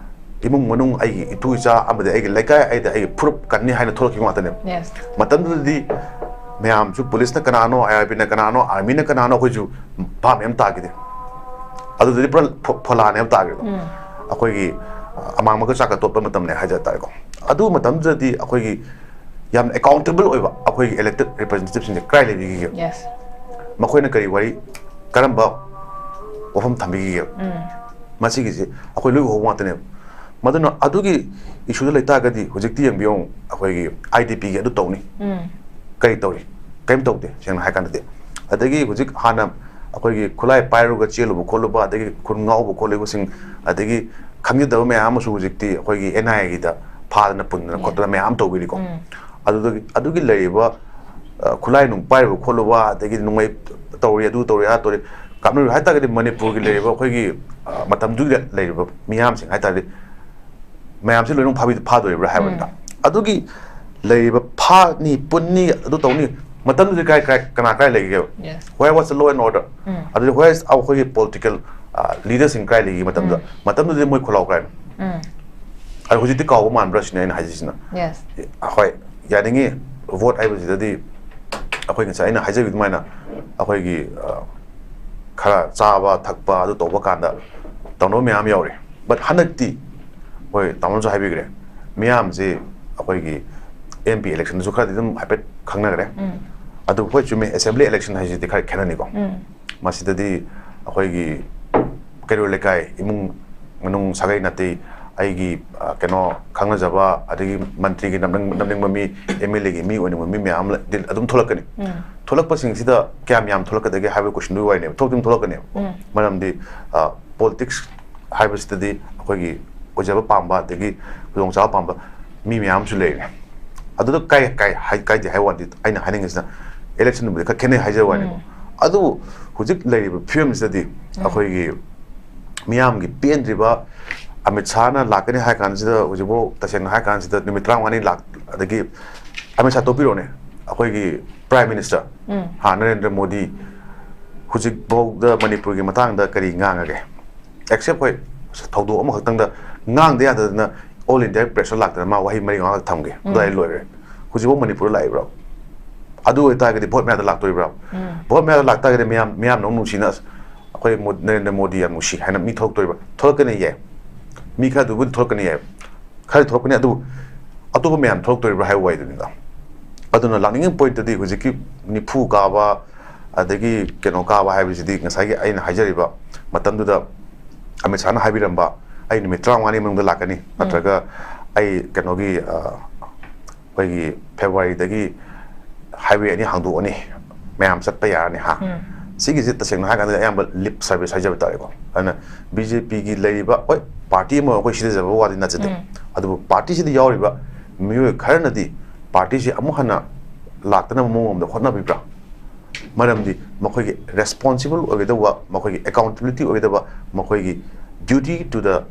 ꯏꯃꯨꯡ ꯃꯅꯨꯡ, ꯑꯩꯒꯤ ꯏꯇꯨ ꯏꯆꯥ ꯑꯃꯗꯤ ꯑꯩꯒꯤ ꯂꯩꯀꯥꯏ, ꯑꯩꯗꯤ ꯑꯩꯒꯤ ꯐꯨꯔꯨꯞ ꯀꯟꯅꯤ ꯍꯥꯏꯅ ꯊꯣꯛꯂꯛꯈꯤꯕ ꯉꯥꯛꯇꯅꯦꯕ꯫ Yes꯫ ꯃꯇꯝꯗꯨꯗꯗꯤ ꯃꯌꯥꯝꯁꯨ ꯄꯨꯂꯤꯁꯅ ꯀꯅꯥꯅꯣ, IRPꯅ ꯀꯅꯥꯅꯣ, armyꯅ ꯀꯅꯥꯅꯣ, ꯑꯩꯈꯣꯏꯁꯨ ꯚꯥꯞ ꯃꯦꯟ ꯇꯥꯈꯤꯗꯦ꯫ ꯑꯗꯨꯗꯗꯤ ꯄꯨꯔꯥ ꯐꯣ-, ꯐꯣꯂꯥꯅꯦꯕ ꯇꯥꯈ꯭ꯔꯤꯗꯣ꯫ ꯎꯝ꯫ ꯑꯩꯈꯣꯏꯒꯤ, ꯑ, ꯑꯃꯥꯡꯕꯒ ꯆꯥꯛꯀ ꯇꯣꯠꯄ ꯃꯇꯝꯅꯦ ꯍꯥꯏꯖ ꯇꯥꯔꯦꯀꯣ꯫ ꯑꯗꯨ ꯃꯇꯝꯗꯨꯗꯗꯤ ꯑꯩꯈꯣꯏꯒꯤ ꯌꯥꯝꯅ accountable ꯑꯣꯏꯕ ꯑꯩꯈꯣꯏꯒꯤ elected representativeꯁꯤꯡꯁꯦ ꯀꯗꯥꯏ ꯂꯩꯕꯤꯈꯤꯒꯦ? Yes꯫ ꯃꯈꯣꯏꯅ ꯀꯔꯤ ꯋꯥꯔꯤ, ꯀꯔꯝꯕ ꯋꯥꯐꯝ ꯊꯝꯕꯤꯈꯤꯒꯦ? ꯎꯝ꯫ ꯃꯁꯤꯒꯤꯁꯦ ꯑꯩꯈꯣꯏ ꯂꯣꯏ ꯎꯍꯧꯕ ꯉꯥꯛꯇꯅꯦꯕ꯫ ꯃꯗꯨꯅ ꯑꯗꯨꯒꯤ issueꯗ ꯂꯩꯇꯥꯔꯒꯗꯤ ꯍꯧꯖꯤꯛꯇꯤ ꯌꯦꯡꯕꯤꯌꯨ, ꯑꯩꯈꯣꯏꯒꯤ IDPꯒꯤ ꯑꯗꯨ ꯇꯧꯅꯤ꯫ ꯎꯝ꯫ ꯀꯔꯤ ꯇꯧꯔꯤ? ꯀꯔꯤꯝ ꯇꯧꯗꯦ, ꯁꯦꯡꯅ ꯍꯥꯏ ꯀꯥꯟꯗꯗꯤ꯫ ꯑꯗꯒꯤ ꯍꯧꯖꯤꯛ ꯍꯥꯟꯅ ꯑꯩꯈꯣꯏꯒꯤ ꯈꯨꯠꯂꯥꯏ ꯄꯥꯏꯔꯒ ꯆꯦꯜꯂꯨꯕ ꯈꯣꯠꯂꯨꯕ, ꯑꯗꯒꯤ ꯈꯨꯟ ꯉꯥꯎꯕ ꯈꯣꯠꯂꯤꯕꯁꯤꯡ, ꯑꯗꯒꯤ ꯈꯪꯖꯗꯕ ꯃꯌꯥꯝ ꯑꯃꯁꯨ ꯍꯧꯖꯤꯛꯇꯤ ꯑꯩꯈꯣꯏꯒꯤ NIAꯒꯤꯗ ꯐꯥꯗꯅ ꯄꯨꯟꯗꯅ ꯌꯥ꯫ ꯈꯣꯠꯇꯅ ꯃꯌꯥꯝ ꯇꯧꯕꯤꯔꯤꯀꯣ꯫ ꯎꯝ꯫ ꯑꯗꯨꯗꯒꯤ, ꯑꯗꯨꯒꯤ ꯂꯩꯔꯤꯕ, ꯑ, ꯈꯨꯠꯂꯥꯏ ꯅꯨꯡ ꯄꯥꯏꯔꯨꯕ ꯈꯣꯠꯂꯨꯕ, ꯑꯗꯒꯤ ꯅꯣꯡꯃꯩ ꯇꯧꯔꯤ, ꯑꯗꯨ ꯇꯧꯔꯤ, ꯑꯥ ꯇꯧꯔꯤ, ꯀꯥꯞꯅꯔꯨꯏ ꯍꯥꯏ ꯇꯥꯔꯒꯗꯤ ꯃꯅꯤꯄꯨꯔꯒꯤ ꯂꯩꯔꯤꯕ ꯑꯩꯈꯣꯏꯒꯤ, ꯑ, ꯃꯇꯝꯗꯨꯒꯤ ꯂꯩꯔꯤꯕ ꯃꯤꯌꯥꯝꯁꯤꯡ ꯍꯥꯏ ꯇꯥꯔꯗꯤ ꯃꯌꯥꯝꯁꯤ ꯂꯣꯏꯅꯃꯛ ꯐꯥꯕꯤ-, ꯐꯥꯗꯣꯔꯤꯕ꯭ꯔꯥ ꯍꯥꯏꯕꯅꯤꯗ꯫ ꯎꯝ꯫ ꯑꯗꯨꯒꯤ ꯂꯩꯔꯤꯕ ꯐꯥꯅꯤ, ꯄꯨꯟꯅꯤ, ꯑꯗꯨ ꯇꯧꯅꯤ, ꯃꯇꯝꯗꯨꯗꯤ ꯀꯥꯏ, ꯀꯥꯏ, ꯀꯅꯥ ꯀꯥꯏ ꯂꯩꯒꯦꯕ? Yes꯫ Where was the law and order? ꯎꯝ꯫ ꯑꯗꯨꯗꯤ where is ꯑꯩꯈꯣꯏꯒꯤ political, ꯑ, leaderꯁꯤꯡ ꯀꯥꯏ ꯂꯩꯒꯦ ꯃꯇꯝꯗꯨꯗ? ꯎꯝ꯫ ꯃꯇꯝꯗꯨꯗꯤ ꯃꯣꯏ ꯈꯨꯜꯂꯥꯎ ꯀꯥꯏꯅꯣ? ꯎꯝ꯫ ꯑꯗꯣ ꯍꯧꯖꯤꯛꯇꯤ ꯀꯥꯎꯕ ꯃꯥꯟꯕ꯭ꯔꯥ ꯁꯤꯅꯦ ꯑꯩꯅ ꯍꯥꯏꯖꯩꯁꯤꯅ꯫ Yes꯫ ꯍꯣꯏ, ꯌꯥꯅꯤꯡꯉꯤ, vote ꯍꯥꯏꯕꯁꯤꯗꯗꯤ ꯑꯩꯈꯣꯏ ꯉꯁꯥꯏ ꯑꯩꯅ ꯍꯥꯏꯖꯈꯤꯕ ꯑꯗꯨꯃꯥꯏꯅ ꯑꯩꯈꯣꯏꯒꯤ, ꯑ, ꯈꯔ ꯆꯥꯕ ꯊꯛꯄ ꯑꯗꯨ ꯇꯧꯕ ꯀꯥꯟꯗ ꯇꯧꯅꯕ ꯃꯌꯥꯝ ꯌꯥꯎꯔꯤ꯫ But ꯍꯟꯗꯛꯇꯤ, ꯍꯣꯏ, ꯇꯥꯃꯣꯅꯁꯨ ꯍꯥꯏꯕꯤꯈ꯭ꯔꯦ, ꯃꯤꯌꯥꯝꯁꯤ ꯑꯩꯈꯣꯏꯒꯤ M P election ꯗꯁꯨ ꯈꯔꯗꯤ ꯑꯗꯨꯝ ꯍꯥꯏꯐꯦꯠ ꯈꯪꯅꯈ꯭ꯔꯦ꯫ ꯎꯝ. ꯑꯗꯨ ꯍꯣꯏ, ꯆꯨꯝꯃꯦ, assembly election ꯍꯥꯏꯁꯤꯗꯤ ꯈꯔ ꯈꯦꯠꯅꯅꯤꯀꯣ꯫ ꯎꯝ. ꯃꯁꯤꯗꯗꯤ ꯑꯩꯈꯣꯏꯒꯤ ꯀꯩꯔꯣꯜ ꯂꯩꯀꯥꯏ, ꯏꯃꯨꯡ ꯃꯅꯨꯡ, ꯁꯥꯒꯩ ꯅꯥꯇꯩ, ꯑꯩꯒꯤ, ꯑ, ꯀꯩꯅꯣ, ꯈꯪꯅꯖꯕ, ꯑꯗꯒꯤ ꯃꯟꯇ꯭ꯔꯤꯒꯤ ꯅꯝꯅꯤꯡ-, ꯅꯝꯅꯤꯡꯕ ꯃꯤ, M L A ꯒꯤ ꯃꯤ ꯑꯣꯏꯅꯤꯡꯕ ꯃꯤ ꯃꯌꯥꯝ ꯑꯃ ꯂ-, ꯗꯤ ꯑꯗꯨꯝ ꯊꯣꯛꯂꯛꯀꯅꯤ꯫ ꯎꯝ. ꯊꯣꯛꯂꯛꯄꯁꯤꯡꯁꯤꯗ ꯀꯌꯥꯝ ꯌꯥꯝ ꯊꯣꯛꯂꯛꯀꯗꯒꯦ ꯍꯥꯏꯕꯒꯤ question ꯗꯨꯒꯤ ꯋꯥꯔꯤꯅꯦꯕ꯫ ꯊꯣꯛꯇꯤ ꯑꯗꯨꯝ ꯊꯣꯛꯂꯛꯀꯅꯦꯕ꯫ ꯎꯝ. ꯃꯔꯝꯗꯤ, ꯑ, politics ꯍꯥꯏꯕꯁꯤꯗꯗꯤ ꯑꯩꯈꯣꯏꯒꯤ ꯑꯣꯏꯖꯕ ꯄꯥꯝꯕ, ꯑꯗꯒꯤ ꯈꯨꯗꯣꯡꯆꯥꯕ ꯄꯥꯝꯕ ꯃꯤ ꯃꯌꯥꯝ ꯑꯃꯁꯨ ꯂꯩꯔꯦ꯫ ꯑꯗꯨꯗ ꯀꯥꯏ-, ꯀꯥꯏ-, ꯍꯥꯏ-, ꯀꯥꯏꯗꯦ ꯍꯥꯏꯕ ꯋꯥꯗꯤ, ꯑꯩꯅ ꯍꯥꯏꯅꯤꯡꯉꯤꯁꯤꯅ election ꯕꯨꯗꯤ ꯈꯔ ꯈꯦꯠꯅꯩ ꯍꯥꯏꯖꯕ ꯋꯥꯅꯦꯕ꯫ ꯎꯝ. ꯑꯗꯨꯕꯨ ꯍꯧꯖꯤꯛ ꯂꯩꯔꯤꯕ ꯐꯤꯕꯝꯁꯤꯗꯗꯤ ꯎꯝ. ꯑꯩꯈꯣꯏꯒꯤ ꯃꯤꯌꯥꯝꯒꯤ ꯄꯦꯟꯗ꯭ꯔꯤꯕ, ꯑꯃꯤꯠ ꯁꯥꯍꯅ ꯂꯥꯛꯀꯅꯤ ꯍꯥꯏ ꯀꯥꯟꯁꯤꯗ, ꯍꯧꯖꯤꯛꯐꯥꯎ ꯇꯁꯦꯡꯅ ꯍꯥꯏ ꯀꯥꯟꯁꯤꯗ ꯅꯨꯃꯤꯠ ꯇꯔꯥꯃꯉꯥꯅꯤ ꯂꯥꯛ-, ꯑꯗꯒꯤ ꯑꯃꯤꯠ ꯁꯥꯍ ꯇꯣꯛꯄꯤꯔꯣꯅꯦ, ꯑꯩꯈꯣꯏꯒꯤ Prime Minister, ꯎꯝ. ꯍꯥ, ꯅꯔꯦꯟꯗ꯭ꯔ ꯃꯣꯗꯤ ꯍꯧꯖꯤꯛꯐꯥꯎꯗ ꯃꯅꯤꯄꯨꯔꯒꯤ ꯃꯇꯥꯡꯗ ꯀꯔꯤ ꯉꯥꯡꯉꯒꯦ? Except ꯍꯣꯏ, ꯊꯧꯗꯣꯛ ꯑꯃꯈꯛꯇꯪꯗ ꯉꯥꯡꯗ ꯌꯥꯗꯗꯅ all India press ꯇ ꯂꯥꯛꯇꯅ ꯃꯥ ꯋꯥꯍꯩ ꯃꯔꯤ ꯃꯉꯥꯈꯛ ꯊꯝꯒꯦ꯫ ꯎꯝ. ꯑꯗꯨꯋꯥꯏ ꯂꯣꯏꯔꯦ꯫ ꯍꯧꯖꯤꯛꯐꯥꯎ ꯃꯅꯤꯄꯨꯔꯗ ꯂꯥꯛꯏꯕ꯭ꯔꯣ? ꯑꯗꯨ ꯑꯣꯏꯇꯥꯔꯒꯗꯤ vote ꯃꯌꯥꯗ ꯂꯥꯛꯇꯣꯔꯤꯕ꯭ꯔꯥ? ꯎꯝ. Vote ꯃꯌꯥꯗ ꯂꯥꯛꯇꯥꯔꯒꯗꯤ ꯃꯌꯥꯝ, ꯃꯤꯌꯥꯝꯅ ꯑꯃꯨꯛ ꯅꯨꯡꯁꯤꯅ ꯑꯁ, ꯑꯩꯈꯣꯏ ꯃꯣ-, ꯅꯔꯦꯟꯗ꯭ꯔ ꯃꯣꯗꯤ ꯌꯥꯝ ꯅꯨꯡꯁꯤ ꯍꯥꯏꯅ ꯃꯤ ꯊꯣꯛꯂꯛꯇꯣꯔꯤꯕ꯭ꯔꯥ? ꯊꯣꯛꯂꯛꯀꯅꯤ ꯌꯥꯏ꯫ ꯃꯤ ꯈꯔꯗꯨꯕꯨꯗꯤ ꯊꯣꯛꯂꯛꯀꯅꯤ ꯌꯥꯏ꯫ ꯈꯔꯗꯤ ꯊꯣꯛꯂꯛꯀꯅꯤ, ꯑꯗꯨꯕꯨ ꯑꯇꯣꯞꯄ ꯃꯌꯥꯝ ꯊꯣꯛꯂꯛꯇꯣꯔꯤꯕ꯭ꯔꯥ ꯍꯥꯏꯕ ꯋꯥꯔꯤꯗꯨꯅꯤꯗ꯫ ꯑꯗꯨꯅ ꯂꯥꯛꯅꯤꯡꯉꯤꯕ point ꯇꯗꯤ ꯍꯧꯖꯤꯛꯀꯤ ꯅꯤꯐꯨ ꯀꯥꯕ, ꯑꯗꯒꯤ ꯀꯩꯅꯣ ꯀꯥꯕ ꯍꯥꯏꯕꯁꯤꯗꯤ ꯉꯁꯥꯏꯒꯤ ꯑꯩꯅ ꯍꯥꯏꯖꯔꯤꯕ ꯃꯇꯝꯗꯨꯗ ꯑꯃꯤꯠ ꯁꯥꯍꯅ ꯍꯥꯏꯕꯤꯔꯝꯕ, "ꯑꯩ ꯅꯨꯃꯤꯠ ꯇꯔꯥꯃꯉꯥꯅꯤ ꯃꯅꯨꯡꯗ ꯂꯥꯛꯀꯅꯤ", ꯅꯠꯇ꯭ꯔꯒ "ꯑꯩ ꯀꯩꯅꯣꯒꯤ, ꯑ, ꯑꯩꯈꯣꯏꯒꯤ February ꯗꯒꯤ highway ꯑꯅꯤ ꯍꯥꯡꯗꯣꯛꯑꯅꯤ, ꯃꯌꯥꯝ ꯆꯠꯄ ꯌꯥꯔꯅꯤ", ꯍꯥ? ꯎꯝ. ꯁꯤꯒꯤꯁꯦ ꯇꯁꯦꯡꯅ ꯍꯥꯏꯔꯀꯥꯟꯗ ꯑꯌꯥꯝꯕ lip service ꯍꯥꯏꯖꯕ ꯇꯥꯔꯦꯀꯣ꯫ ꯑꯗꯨꯅ B J P ꯒꯤ ꯂꯩꯔꯤꯕ, ꯍꯣꯏ, party ꯑꯃ ꯑꯩꯈꯣꯏ ꯁꯤꯗꯖꯕ ꯋꯥꯗꯤ ꯅꯠꯆꯗꯦ꯫ ꯎꯝ. ꯑꯗꯨꯕꯨ party ꯁꯤꯗ ꯌꯥꯎꯔꯤꯕ ꯃꯤꯑꯣꯏ ꯈꯔꯅꯗꯤ party ꯁꯤ ꯑꯃꯨꯛ ꯍꯟꯅ ꯂꯥꯛꯇꯅꯕ ꯃꯑꯣꯡ ꯑꯃꯗ ꯍꯣꯠꯅꯕꯤꯕ꯭ꯔꯥ? ꯃꯔꯝꯗꯤ ꯃꯈꯣꯏꯒꯤ responsible ꯑꯣꯏꯒꯗꯧꯕ, ꯃꯈꯣꯏꯒꯤ accountability ꯑꯣꯏꯒꯗꯕ, ꯃꯈꯣꯏꯒꯤ duty to the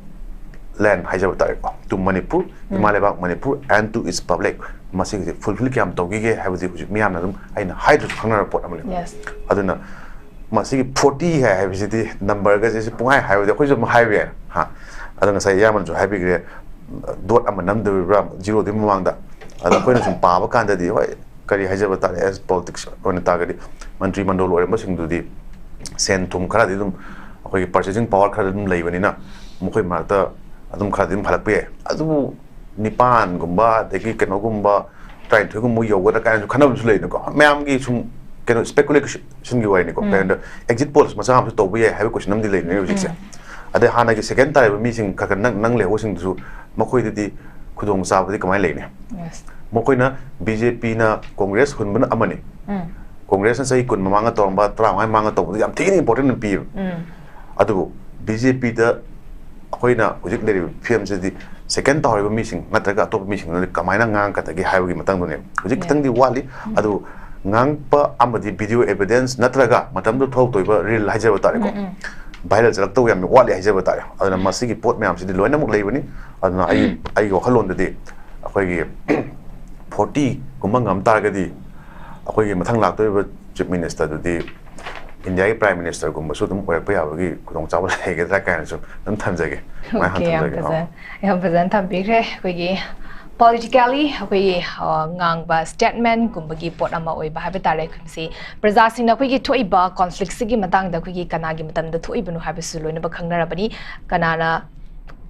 land ꯍꯥꯏꯖꯕ ꯇꯥꯔꯦꯀꯣ, to Manipur, ꯎꯝ. ꯏꯃꯥ ꯂꯩꯕꯥꯛ Manipur and to its public, ꯃꯁꯤꯒꯤꯁꯦ fulfill ꯀꯌꯥꯝ ꯇꯧꯈꯤꯒꯦ ꯍꯥꯏꯕꯁꯤ ꯍꯧꯖꯤꯛ ꯃꯤꯌꯥꯝꯅ ꯑꯗꯨꯝ, ꯑꯩꯅ ꯍꯥꯏꯗ꯭ꯔꯁꯨ ꯈꯪꯅꯔꯕ ꯄꯣꯠ ꯑꯃꯅꯤ꯫ Yes. ꯑꯗꯨꯅ ꯃꯁꯤꯒꯤ forty ꯍꯥꯏ ꯍꯥꯏꯕꯁꯤꯗꯤ number ꯒꯁꯦ ꯁꯤ ꯄꯨꯡꯍꯥꯏ ꯍꯥꯏꯕꯗꯤ ꯑꯩꯈꯣꯏꯁꯨ ꯑꯗꯨꯝ ꯍꯥꯏꯕ ꯌꯥꯏ, ꯍꯥ꯫ ꯑꯗꯣ ꯉꯁꯥꯏ ꯏꯌꯥꯝꯕꯅꯁꯨ ꯍꯥꯏꯕꯤꯈ꯭ꯔꯦ, dot ꯑꯃ ꯅꯝꯗꯧꯔꯤꯕ꯭ꯔꯥ zero ꯗꯨꯒꯤ ꯃꯃꯥꯡꯗ? ꯑꯗꯣ ꯑꯩꯈꯣꯏꯅ ꯁꯨꯝ ꯄꯥꯕ ꯀꯥꯟꯗꯗꯤ, ꯍꯣꯏ, ꯀꯔꯤ ꯍꯥꯏꯖꯕ ꯇꯥꯔꯦ, ꯑꯦꯁ ꯄꯣꯂꯤꯇꯤꯛꯁ ꯑꯣꯏꯅ ꯇꯥꯔꯒꯗꯤ ꯃꯟꯇ꯭ꯔꯤ ꯃꯟꯗꯣꯜ ꯑꯣꯏꯔꯝꯕꯁꯤꯡꯗꯨꯗꯤ ꯁꯦꯟ ꯊꯨꯝ ꯈꯔꯗꯤ ꯑꯗꯨꯝ ꯑꯩꯈꯣꯏꯒꯤ ꯄꯔꯆꯦꯖꯤꯡ ꯄꯋꯥꯔ ꯈꯔꯗꯤ ꯑꯗꯨꯝ ꯂꯩꯕꯅꯤꯅ ꯃꯈꯣꯏ ꯃꯔꯛꯇ ꯑꯗꯨꯝ ꯈꯔꯗꯤ ꯑꯗꯨꯝ ꯍꯜꯂꯛꯄ ꯌꯥꯏ꯫ ꯑꯗꯨꯕꯨ ꯅꯤꯄꯥꯟꯒꯨꯝꯕ ꯑꯗꯒꯤ ꯀꯩꯅꯣꯒꯨꯝꯕ ꯇꯔꯥꯅꯤꯊꯣꯏꯒꯨꯝꯕ ꯌꯧꯒꯗ꯭ꯔꯥ ꯀꯥꯏꯅꯁꯨ ꯈꯟꯅꯕꯁꯨ ꯂꯩꯅꯀꯣ, ꯃꯌꯥꯝꯒꯤ ꯁꯨꯝ ꯀꯩꯅꯣ ꯁ꯭ꯄꯦꯀꯨꯂꯦꯁꯟꯒꯤ ꯋꯥꯔꯤꯅꯤꯀꯣ꯫ ꯎꯝ꯫ ꯀꯩꯅꯣꯗ ꯑꯦꯛꯖꯤꯠ ꯄꯣꯜꯁ ꯃꯆꯥ ꯑꯃꯁꯨ ꯇꯧꯕ ꯌꯥꯏ ꯍꯥꯏꯕ ꯀꯣꯏꯁꯟ ꯑꯃꯗꯤ ꯂꯩꯅꯩ ꯍꯧꯖꯤꯛꯁꯦ꯫ ꯎꯝ꯫ ꯑꯗꯩ ꯍꯥꯟꯅꯒꯤ ꯁꯦꯀꯦꯟ ꯇꯥꯔꯤꯕ ꯃꯤꯁꯤꯡ ꯈꯔ ꯈꯔ ꯅꯪ ꯅꯪ ꯂꯩꯍꯧꯕꯁꯤꯡꯗꯨꯁꯨ ꯃꯈꯣꯏꯗꯗꯤ ꯈꯨꯗꯣꯡꯆꯥꯕꯗꯤ ꯀꯃꯥꯏꯅ ꯂꯩꯅꯤ? Yes. ꯃꯈꯣꯏꯅ ꯕꯤ ꯖꯦ ꯄꯤꯅ ꯀꯣꯡꯒ꯭ꯔꯦꯁ ꯍꯨꯟꯕꯅ ꯑꯃꯅꯤ꯫ ꯎꯝ꯫ ꯀꯣꯡꯒ꯭ꯔꯦꯁꯅ ꯆꯍꯤ ꯀꯨꯟ ꯃꯃꯥꯡꯗ ꯇꯧꯔꯝꯕ, ꯇꯔꯥꯃꯉꯥ ꯃꯃꯥꯡꯗ ꯇꯧꯕꯗ ꯌꯥꯝ ꯊꯤꯅ ꯏꯝꯄꯣꯔꯇꯦꯟ ꯑꯣꯏꯅ ꯄꯤꯌꯦꯕ꯫ ꯎꯝ꯫ ꯑꯗꯨꯕꯨ ꯕꯤ ꯖꯦ ꯄꯤꯗ ꯑꯩꯈꯣꯏꯅ ꯍꯧꯖꯤꯛ ꯂꯩꯔꯤꯕ ꯐꯤꯕꯝꯁꯤꯗꯤ ꯁꯦꯀꯦꯟ ꯇꯧꯍꯧꯔꯤꯕ ꯃꯤꯁꯤꯡ ꯅꯠꯇ꯭ꯔꯒ ꯑꯇꯣꯞꯄ ꯃꯤꯁꯤꯡꯗꯨꯅ ꯀꯃꯥꯏꯅ ꯉꯥꯡꯉꯛꯀꯗꯒꯦ ꯍꯥꯏꯕꯒꯤ ꯃꯇꯥꯡꯗꯨꯅꯦꯕ꯫ ꯍꯧꯖꯤꯛ ꯌꯥ꯫ ꯈꯤꯇꯪꯗꯤ ꯋꯥꯠꯂꯤ꯫ ꯎꯝ꯫ ꯑꯗꯨ ꯉꯥꯡꯉꯛꯄ ꯑꯃꯗꯤ ꯚꯤꯗꯤꯑꯣ ꯑꯦꯚꯤꯗꯦꯟꯁ ꯅꯠꯇ꯭ꯔꯒ ꯃꯇꯝꯗꯨꯗ ꯊꯣꯛꯂꯛꯇꯣꯏꯕ ꯔꯤꯜ ꯍꯥꯏꯖꯕ ꯇꯥꯔꯦꯀꯣ, ꯎꯝ, ꯎꯝ꯫ ꯚꯥꯏꯔꯦꯜ ꯆꯠꯂꯛꯇꯧꯕ ꯌꯥꯝ ꯋꯥꯠꯂꯤ ꯍꯥꯏꯖꯕ ꯇꯥꯔꯦ꯫ ꯑꯗꯨꯅ ꯃꯁꯤꯒꯤ ꯄꯣꯠ ꯃꯌꯥꯝꯁꯤꯗꯤ ꯂꯣꯏꯅꯃꯛ ꯂꯩꯕꯅꯤ꯫ ꯑꯗꯨꯅ ꯑꯩ, ꯎꯝ꯫ ꯑꯩꯒꯤ ꯋꯥꯈꯜꯂꯣꯟꯗꯗꯤ ꯑꯩꯈꯣꯏꯒꯤ ꯐꯣꯔꯇꯤꯒꯨꯝꯕ ꯉꯝ ꯇꯥꯔꯒꯗꯤ ꯑꯩꯈꯣꯏꯒꯤ ꯃꯊꯪ ꯂꯥꯛꯇꯣꯔꯤꯕ ꯆꯤꯐ ꯃꯤꯅꯤꯁꯇꯔꯗꯨꯗꯤ ꯏꯟꯗꯤꯌꯥꯒꯤ ꯄ꯭ꯔꯥꯏꯝ ꯃꯤꯅꯤꯁꯇꯔꯒꯨꯝꯕꯁꯨ ꯑꯗꯨꯝ ꯑꯣꯏꯔꯛꯄ ꯌꯥꯕꯒꯤ ꯈꯨꯗꯣꯡꯆꯥꯕ ꯂꯩꯒꯗ꯭ꯔꯥ ꯀꯥꯏꯅꯁꯨ ꯑꯗꯨꯝ ꯊꯝꯖꯒꯦ꯫ ꯁꯨꯃꯥꯏꯅ ꯑꯣꯀꯦ, ꯌꯥꯝ ꯊꯝꯖꯒꯦ꯫ ꯑꯥ꯫ ꯐꯖ-, ꯌꯥꯝ ꯐꯖꯅ ꯊꯝꯕꯤꯈ꯭ꯔꯦ꯫ ꯑꯩꯈꯣꯏꯒꯤ ꯄꯣꯂꯤꯇꯤꯀꯦꯜꯂꯤ ꯑꯩꯈꯣꯏꯒꯤ, ꯑ, ꯉꯥꯡꯕ ꯁ꯭ꯇꯦꯠꯃꯦꯟꯠꯀꯨꯝꯕꯒꯤ ꯄꯣꯠ ꯑꯃ ꯑꯣꯏꯕ ꯍꯥꯏꯕ ꯇꯥꯔꯦ꯫ ꯃꯁꯤ ꯄ꯭ꯔꯖꯥꯁꯤꯡꯅ ꯑꯩꯈꯣꯏꯒꯤ ꯊꯣꯛꯏꯕ ꯀꯣꯟꯐ꯭ꯂꯤꯛꯁꯤꯒꯤ ꯃꯇꯥꯡꯗ ꯑꯩꯈꯣꯏꯒꯤ ꯀꯅꯥꯒꯤ ꯃꯇꯝꯗ ꯊꯣꯛꯏꯕꯅꯣ ꯍꯥꯏꯕꯁꯤꯁꯨ ꯂꯣꯏꯅꯃꯛ ꯈꯪꯅꯔꯕꯅꯤ꯫ ꯀꯅꯥꯅ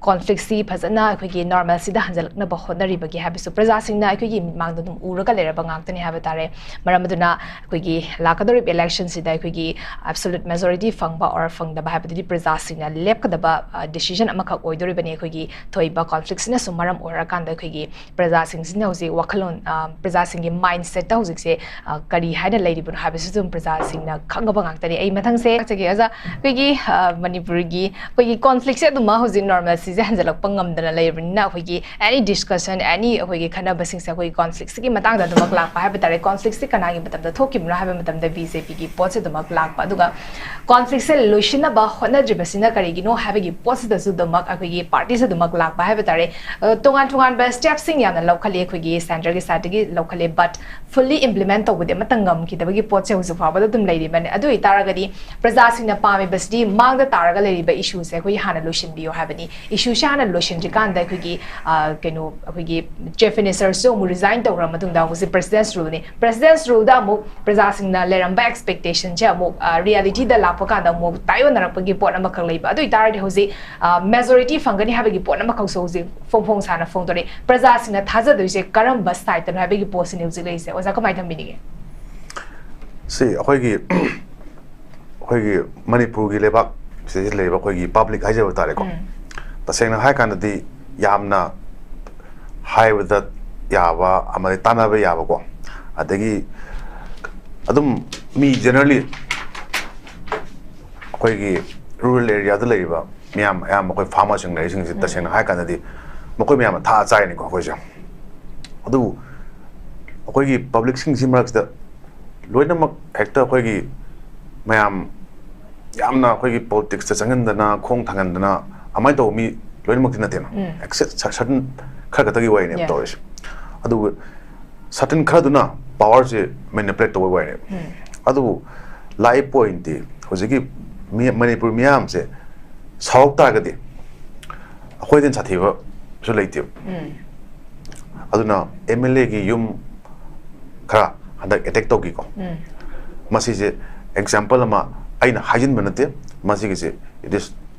ꯀꯣꯟꯐ꯭ꯂꯤꯛꯁꯤ ꯐꯖꯅ ꯑꯩꯈꯣꯏꯒꯤ ꯅꯣꯔꯃꯦꯜꯁꯤꯗ ꯍꯟꯖꯤꯜꯂꯛꯅꯕ ꯍꯣꯠꯅꯔꯤꯕꯒꯦ ꯍꯥꯏꯕꯁꯨ ꯄ꯭ꯔꯖꯥꯁꯤꯡꯅ ꯑꯩꯈꯣꯏꯒꯤ ꯃꯤꯠꯃꯥꯡꯗ ꯑꯗꯨꯝ ꯎꯔꯒ ꯂꯩꯔꯕ ꯉꯥꯛꯇꯅꯤ ꯍꯥꯏꯕ ꯇꯥꯔꯦ꯫ ꯃꯔꯝ ꯑꯗꯨꯅ ꯑꯩꯈꯣꯏꯒꯤ ꯂꯥꯛꯀꯗꯧꯔꯤꯕ ꯏꯂꯦꯛꯁꯟꯁꯤꯗ ꯑꯩꯈꯣꯏꯒꯤ ꯑꯦꯕꯁꯣꯂꯨꯠ ꯃꯦꯖꯣꯔꯤꯇꯤ ꯐꯪꯕ ꯑꯣꯔ ꯐꯪꯗꯕ ꯍꯥꯏꯕꯗꯨꯗꯤ ꯄ꯭ꯔꯖꯥꯁꯤꯡꯅ ꯂꯦꯞꯀꯗꯕ, ꯑ, ꯗꯤꯁꯤꯖꯟ ꯑꯃꯈꯛ ꯑꯣꯏꯗꯣꯔꯤꯕꯅꯤ ꯑꯩꯈꯣꯏꯒꯤ ꯊꯣꯛꯏꯕ ꯀꯣꯟꯐ꯭ꯂꯤꯛꯁꯤꯅꯁꯨ ꯃꯔꯝ ꯑꯣꯏꯔꯀꯥꯟꯗ ꯑꯩꯈꯣꯏꯒꯤ ꯄ꯭ꯔꯖꯥꯁꯤꯡꯁꯤꯅ ꯍꯧꯖꯤꯛ ꯋꯥꯈꯜꯂꯣꯟ, ꯑ, ꯄ꯭ꯔꯖꯥꯁꯤꯡꯒꯤ ꯃꯥꯏꯟꯁꯦꯠꯇ ꯍꯧꯖꯤꯛꯁꯦ, ꯑ, ꯀꯔꯤ ꯍꯥꯏꯅ ꯂꯩꯔꯤꯕꯅꯣ ꯍꯥꯏꯕꯁꯤꯁꯨ ꯑꯗꯨꯝ ꯄ꯭ꯔꯖꯥꯁꯤꯡꯅ ꯈꯪꯉꯕ ꯉꯥꯛꯇꯅꯤ꯫ ꯑꯩ ꯃꯊꯪꯁꯦ ꯆꯠꯆꯒꯦ ꯑꯣꯖꯥ꯫ ꯑꯩꯈꯣꯏꯒꯤ, ꯑ, ꯃꯅꯤꯄꯨꯔꯒꯤ ꯑꯩꯈꯣꯏꯒꯤ ꯀꯣꯟꯐ꯭ꯂꯤꯛꯁꯦ ꯑꯗꯨꯝ ꯍꯧꯖꯤꯛ ꯅꯣꯔꯃꯦꯜꯁꯤꯁꯦ ꯍꯟꯖꯤꯜꯂꯛꯄ ꯉꯝꯗꯅ ꯂꯩꯔꯕꯅꯤꯅ ꯑꯩꯈꯣꯏꯒꯤ ꯑꯦꯅꯤ ꯗꯤꯁꯀꯁꯟ, ꯑꯦꯅꯤ ꯑꯩꯈꯣꯏꯒꯤ ꯈꯟꯅꯕꯁꯤꯡꯁꯦ ꯑꯩꯈꯣꯏꯒꯤ ꯀꯣꯟꯐ꯭ꯂꯤꯛꯁꯤꯒꯤ ꯃꯇꯥꯡꯗ ꯑꯗꯨꯃꯛ ꯂꯥꯛꯄ ꯍꯥꯏꯕ ꯇꯥꯔꯦ꯫ ꯀꯣꯟꯐ꯭ꯂꯤꯛꯁꯤ ꯀꯅꯥꯒꯤ ꯃꯇꯝꯗ ꯊꯣꯛꯈꯤꯕꯅꯣ ꯍꯥꯏꯕ ꯃꯇꯝꯗ ꯕꯤ ꯖꯦ ꯄꯤꯒꯤ ꯄꯣꯠꯁꯤ ꯑꯗꯨꯃꯛ ꯂꯥꯛꯄ, ꯑꯗꯨꯒ ꯀꯣꯟꯐ꯭ꯂꯤꯛꯁꯦ ꯂꯣꯏꯁꯤꯟꯅꯕ ꯍꯣꯠꯅꯗ꯭ꯔꯤꯕꯁꯤꯅ ꯀꯔꯤꯒꯤꯅꯣ ꯍꯥꯏꯕꯒꯤ ꯄꯣꯠꯁꯤꯗꯁꯨ ꯑꯗꯨꯃꯛ ꯑꯩꯈꯣꯏꯒꯤ ꯄꯥꯔꯇꯤꯁꯤ ꯑꯗꯨꯃꯛ ꯂꯥꯛꯄ ꯍꯥꯏꯕ ꯇꯥꯔꯦ꯫ ꯑ, ꯇꯣꯉꯥꯟ ꯇꯣꯉꯥꯟꯕ ꯁ꯭ꯇꯦꯞꯁꯤꯡ ꯌꯥꯝꯅ ꯂꯧꯈꯠꯂꯤ ꯑꯩꯈꯣꯏꯒꯤ ꯁꯦꯟꯇꯔꯒꯤ ꯁꯥꯏꯠꯇꯒꯤ ꯂꯧꯈꯠꯂꯤ, ꯕꯠ ꯐꯨꯜꯂꯤ ꯏꯝꯄ꯭ꯂꯤꯃꯦꯟꯠ ꯇꯧꯕꯗꯤ ꯑꯃꯠꯇ ꯉꯝꯈꯤꯗꯕꯒꯤ ꯄꯣꯠꯁꯦ ꯍꯧꯖꯤꯛ ꯐꯥꯎꯕꯗ ꯑꯗꯨꯝ ꯂꯩꯔꯤꯕꯅꯤ꯫ ꯑꯗꯨ ꯑꯣꯏꯇꯥꯔꯒꯗꯤ ꯄ꯭ꯔꯖꯥꯁꯤꯡꯅ ꯄꯥꯝꯃꯤꯕꯁꯤꯗꯤ ꯃꯥꯡꯗ ꯇꯥꯔꯒ ꯂꯩꯔꯤꯕ ꯏꯁꯨꯁꯦ ꯑꯩꯈꯣꯏ ꯍꯥꯟꯅ ꯂꯣꯏꯁꯤꯟꯕꯤꯌꯣ ꯍꯥꯏꯕꯅꯤ꯫ ꯏꯁꯨꯁꯦ ꯍꯥꯟꯅ ꯂꯣꯏꯁꯤꯟꯗ꯭ꯔꯤꯀꯥꯟꯗ ꯑꯩꯈꯣꯏꯒꯤ ꯑ, ꯀꯩꯅꯣ ꯑꯩꯈꯣꯏꯒꯤ ꯆꯤꯐ ꯃꯤꯅꯤꯁꯇꯔꯁꯨ ꯑꯃꯨꯛ ꯔꯤꯖꯥꯏꯟ ꯇꯧꯈ꯭ꯔ ꯃꯇꯨꯡꯗ ꯍꯧꯖꯤꯛ ꯄ꯭ꯔꯦꯁꯤꯗꯦꯟꯁ ꯔꯨꯜꯅꯤ꯫ ꯄ꯭ꯔꯦꯁꯤꯗꯦꯟꯁ ꯔꯨꯜꯗ ꯑꯃꯨꯛ ꯄ꯭ꯔꯖꯥꯁꯤꯡꯅ ꯂꯩꯔꯝꯕ ꯑꯦꯛꯁꯄꯦꯛꯇꯦꯁꯟꯁꯦ ꯑꯃꯨꯛ ꯔꯤꯌꯦꯂꯤꯇꯤꯗ ꯂꯥꯛꯄ ꯀꯥꯟꯗ ꯑꯃꯨꯛ ꯇꯥꯏꯑꯣꯟꯅꯔꯛꯄꯒꯤ ꯄꯣꯠ ꯑꯃꯈꯛ ꯂꯩꯕ꯫ ꯑꯗꯨ ꯑꯣꯏꯇꯥꯔꯗꯤ ꯍꯧꯖꯤꯛ ꯃꯦꯖꯣꯔꯤꯇꯤ ꯐꯪꯒꯅꯤ ꯍꯥꯏꯕꯒꯤ ꯄꯣꯠ ꯑꯃꯈꯛꯁꯨ ꯍꯧꯖꯤꯛ ꯐꯣꯡ ꯐꯣꯡ ꯁꯥꯅ ꯐꯣꯡꯗꯣꯔꯛꯏ꯫ ꯄ꯭ꯔꯖꯥꯁꯤꯡꯅ ꯊꯥꯖꯗꯣꯏꯁꯦ ꯀꯔꯝꯕ ꯁꯥꯏꯠꯇꯅꯣ ꯍꯥꯏꯕꯒꯤ ꯄꯣꯠꯁꯤꯅꯤ ꯍꯧꯖꯤꯛ ꯂꯩꯔꯤꯁꯦ꯫ ꯑꯣꯖꯥ ꯀꯃꯥꯏꯅ ꯊꯝꯕꯤꯅꯤꯡꯉꯤ? ꯁꯤ ꯑꯩꯈꯣꯏꯒꯤ ꯑꯩꯈꯣꯏꯒꯤ ꯃꯅꯤꯄꯨꯔꯒꯤ ꯂꯩꯕꯥꯛ ꯁꯤꯗ ꯂꯩꯔꯤꯕ ꯑꯩꯈꯣꯏꯒꯤ ꯄꯕ꯭ꯂꯤꯛ ꯍꯥꯏꯖꯕ ꯇꯥꯔꯦꯀꯣ꯫ ꯎꯝ꯫ ꯇꯁꯦꯡꯅ ꯍꯥꯏꯔ ꯀꯥꯟꯗꯗꯤ ꯌꯥꯝꯅ ꯍꯥꯏꯕꯗ ꯌꯥꯕ ꯑꯃꯗꯤ ꯇꯥꯟꯅꯕ ꯌꯥꯕꯀꯣ, ꯑꯗꯒꯤ ꯑꯗꯨꯝ ꯃꯤ ꯖꯦꯅꯔꯦꯜꯂꯤ ꯑꯩꯈꯣꯏꯒꯤ ꯔꯨꯔꯦꯜ ꯑꯦꯔꯤꯌꯥꯗ ꯂꯩꯔꯤꯕ ꯃꯤꯌꯥꯝ, ꯑꯌꯥꯝꯕ ꯑꯩꯈꯣꯏ ꯐꯥꯔꯃꯔꯁꯤꯡ ꯂꯩꯔꯤꯁꯤꯡꯁꯤ, ꯎꯝ꯫ ꯇꯁꯦꯡꯅ ꯍꯥꯏꯔ ꯀꯥꯟꯗꯗꯤ ꯃꯈꯣꯏ ꯃꯌꯥꯝꯅ ꯊꯥ ꯆꯥꯏꯅꯤꯀꯣ ꯑꯩꯈꯣꯏꯁꯦ꯫ ꯑꯗꯨꯕꯨ ꯑꯩꯈꯣꯏꯒꯤ ꯄꯕ꯭ꯂꯤꯛꯁꯤꯡꯁꯤ ꯃꯔꯛꯁꯤꯗ ꯂꯣꯏꯅꯃꯛ ꯍꯦꯛꯇ ꯑꯩꯈꯣꯏꯒꯤ ꯃꯌꯥꯝ ꯌꯥꯝꯅ ꯑꯩꯈꯣꯏꯒꯤ ꯄꯣꯂꯤꯇꯤꯛꯁꯇ ꯆꯪꯍꯟꯗꯅ, ꯈꯣꯡ ꯊꯥꯡꯍꯟꯗꯅ ꯑꯗꯨꯃꯥꯏꯅ ꯇꯧꯕ ꯃꯤ ꯂꯣꯏꯅꯃꯛꯇꯤ ꯅꯠꯇꯦꯅ꯫ ꯎꯝ꯫ ꯑꯦꯛꯁꯦꯁ ꯁꯔꯇꯟ ꯈꯔ ꯈꯛꯇꯒꯤ ꯋꯥꯔꯤꯅꯦꯕ Yes. ꯇꯧꯔꯤꯁꯦ꯫ ꯑꯗꯨꯒ ꯁꯔꯇꯟ ꯈꯔꯗꯨꯅ ꯄꯋꯥꯔꯁꯦ ꯃꯦꯅꯤꯄꯨꯂꯦꯠ ꯇꯧꯕ ꯋꯥꯔꯤꯅꯦꯕ꯫ ꯎꯝ꯫ ꯑꯗꯨꯕꯨ ꯂꯥꯛꯏ ꯄꯣꯏꯟꯠꯇꯤ ꯍꯧꯖꯤꯛꯀꯤ ꯃꯤ-, ꯃꯅꯤꯄꯨꯔ ꯃꯤꯌꯥꯝꯁꯦ ꯁꯥꯎꯔꯛ ꯇꯥꯔꯒꯗꯤ ꯑꯩꯈꯣꯏꯗꯩ ꯁꯥꯊꯤꯕꯁꯨ ꯂꯩꯇꯦꯕ꯫ ꯎꯝ꯫ ꯑꯗꯨꯅ ꯑꯦꯝ ꯑꯦꯜ ꯑꯦꯒꯤ ꯌꯨꯝ ꯈꯔ ꯍꯟꯗꯛ ꯑꯦꯇꯦꯛ ꯇꯧꯈꯤꯀꯣ꯫ ꯎꯝ꯫ ꯃꯁꯤꯁꯦ ꯑꯦꯛꯖꯥꯝꯄꯜ ꯑꯃ ꯑꯩꯅ ꯍꯥꯏꯖꯤꯟꯕ ꯅꯠꯇꯦ, ꯃꯁꯤꯒꯤꯁꯦ it is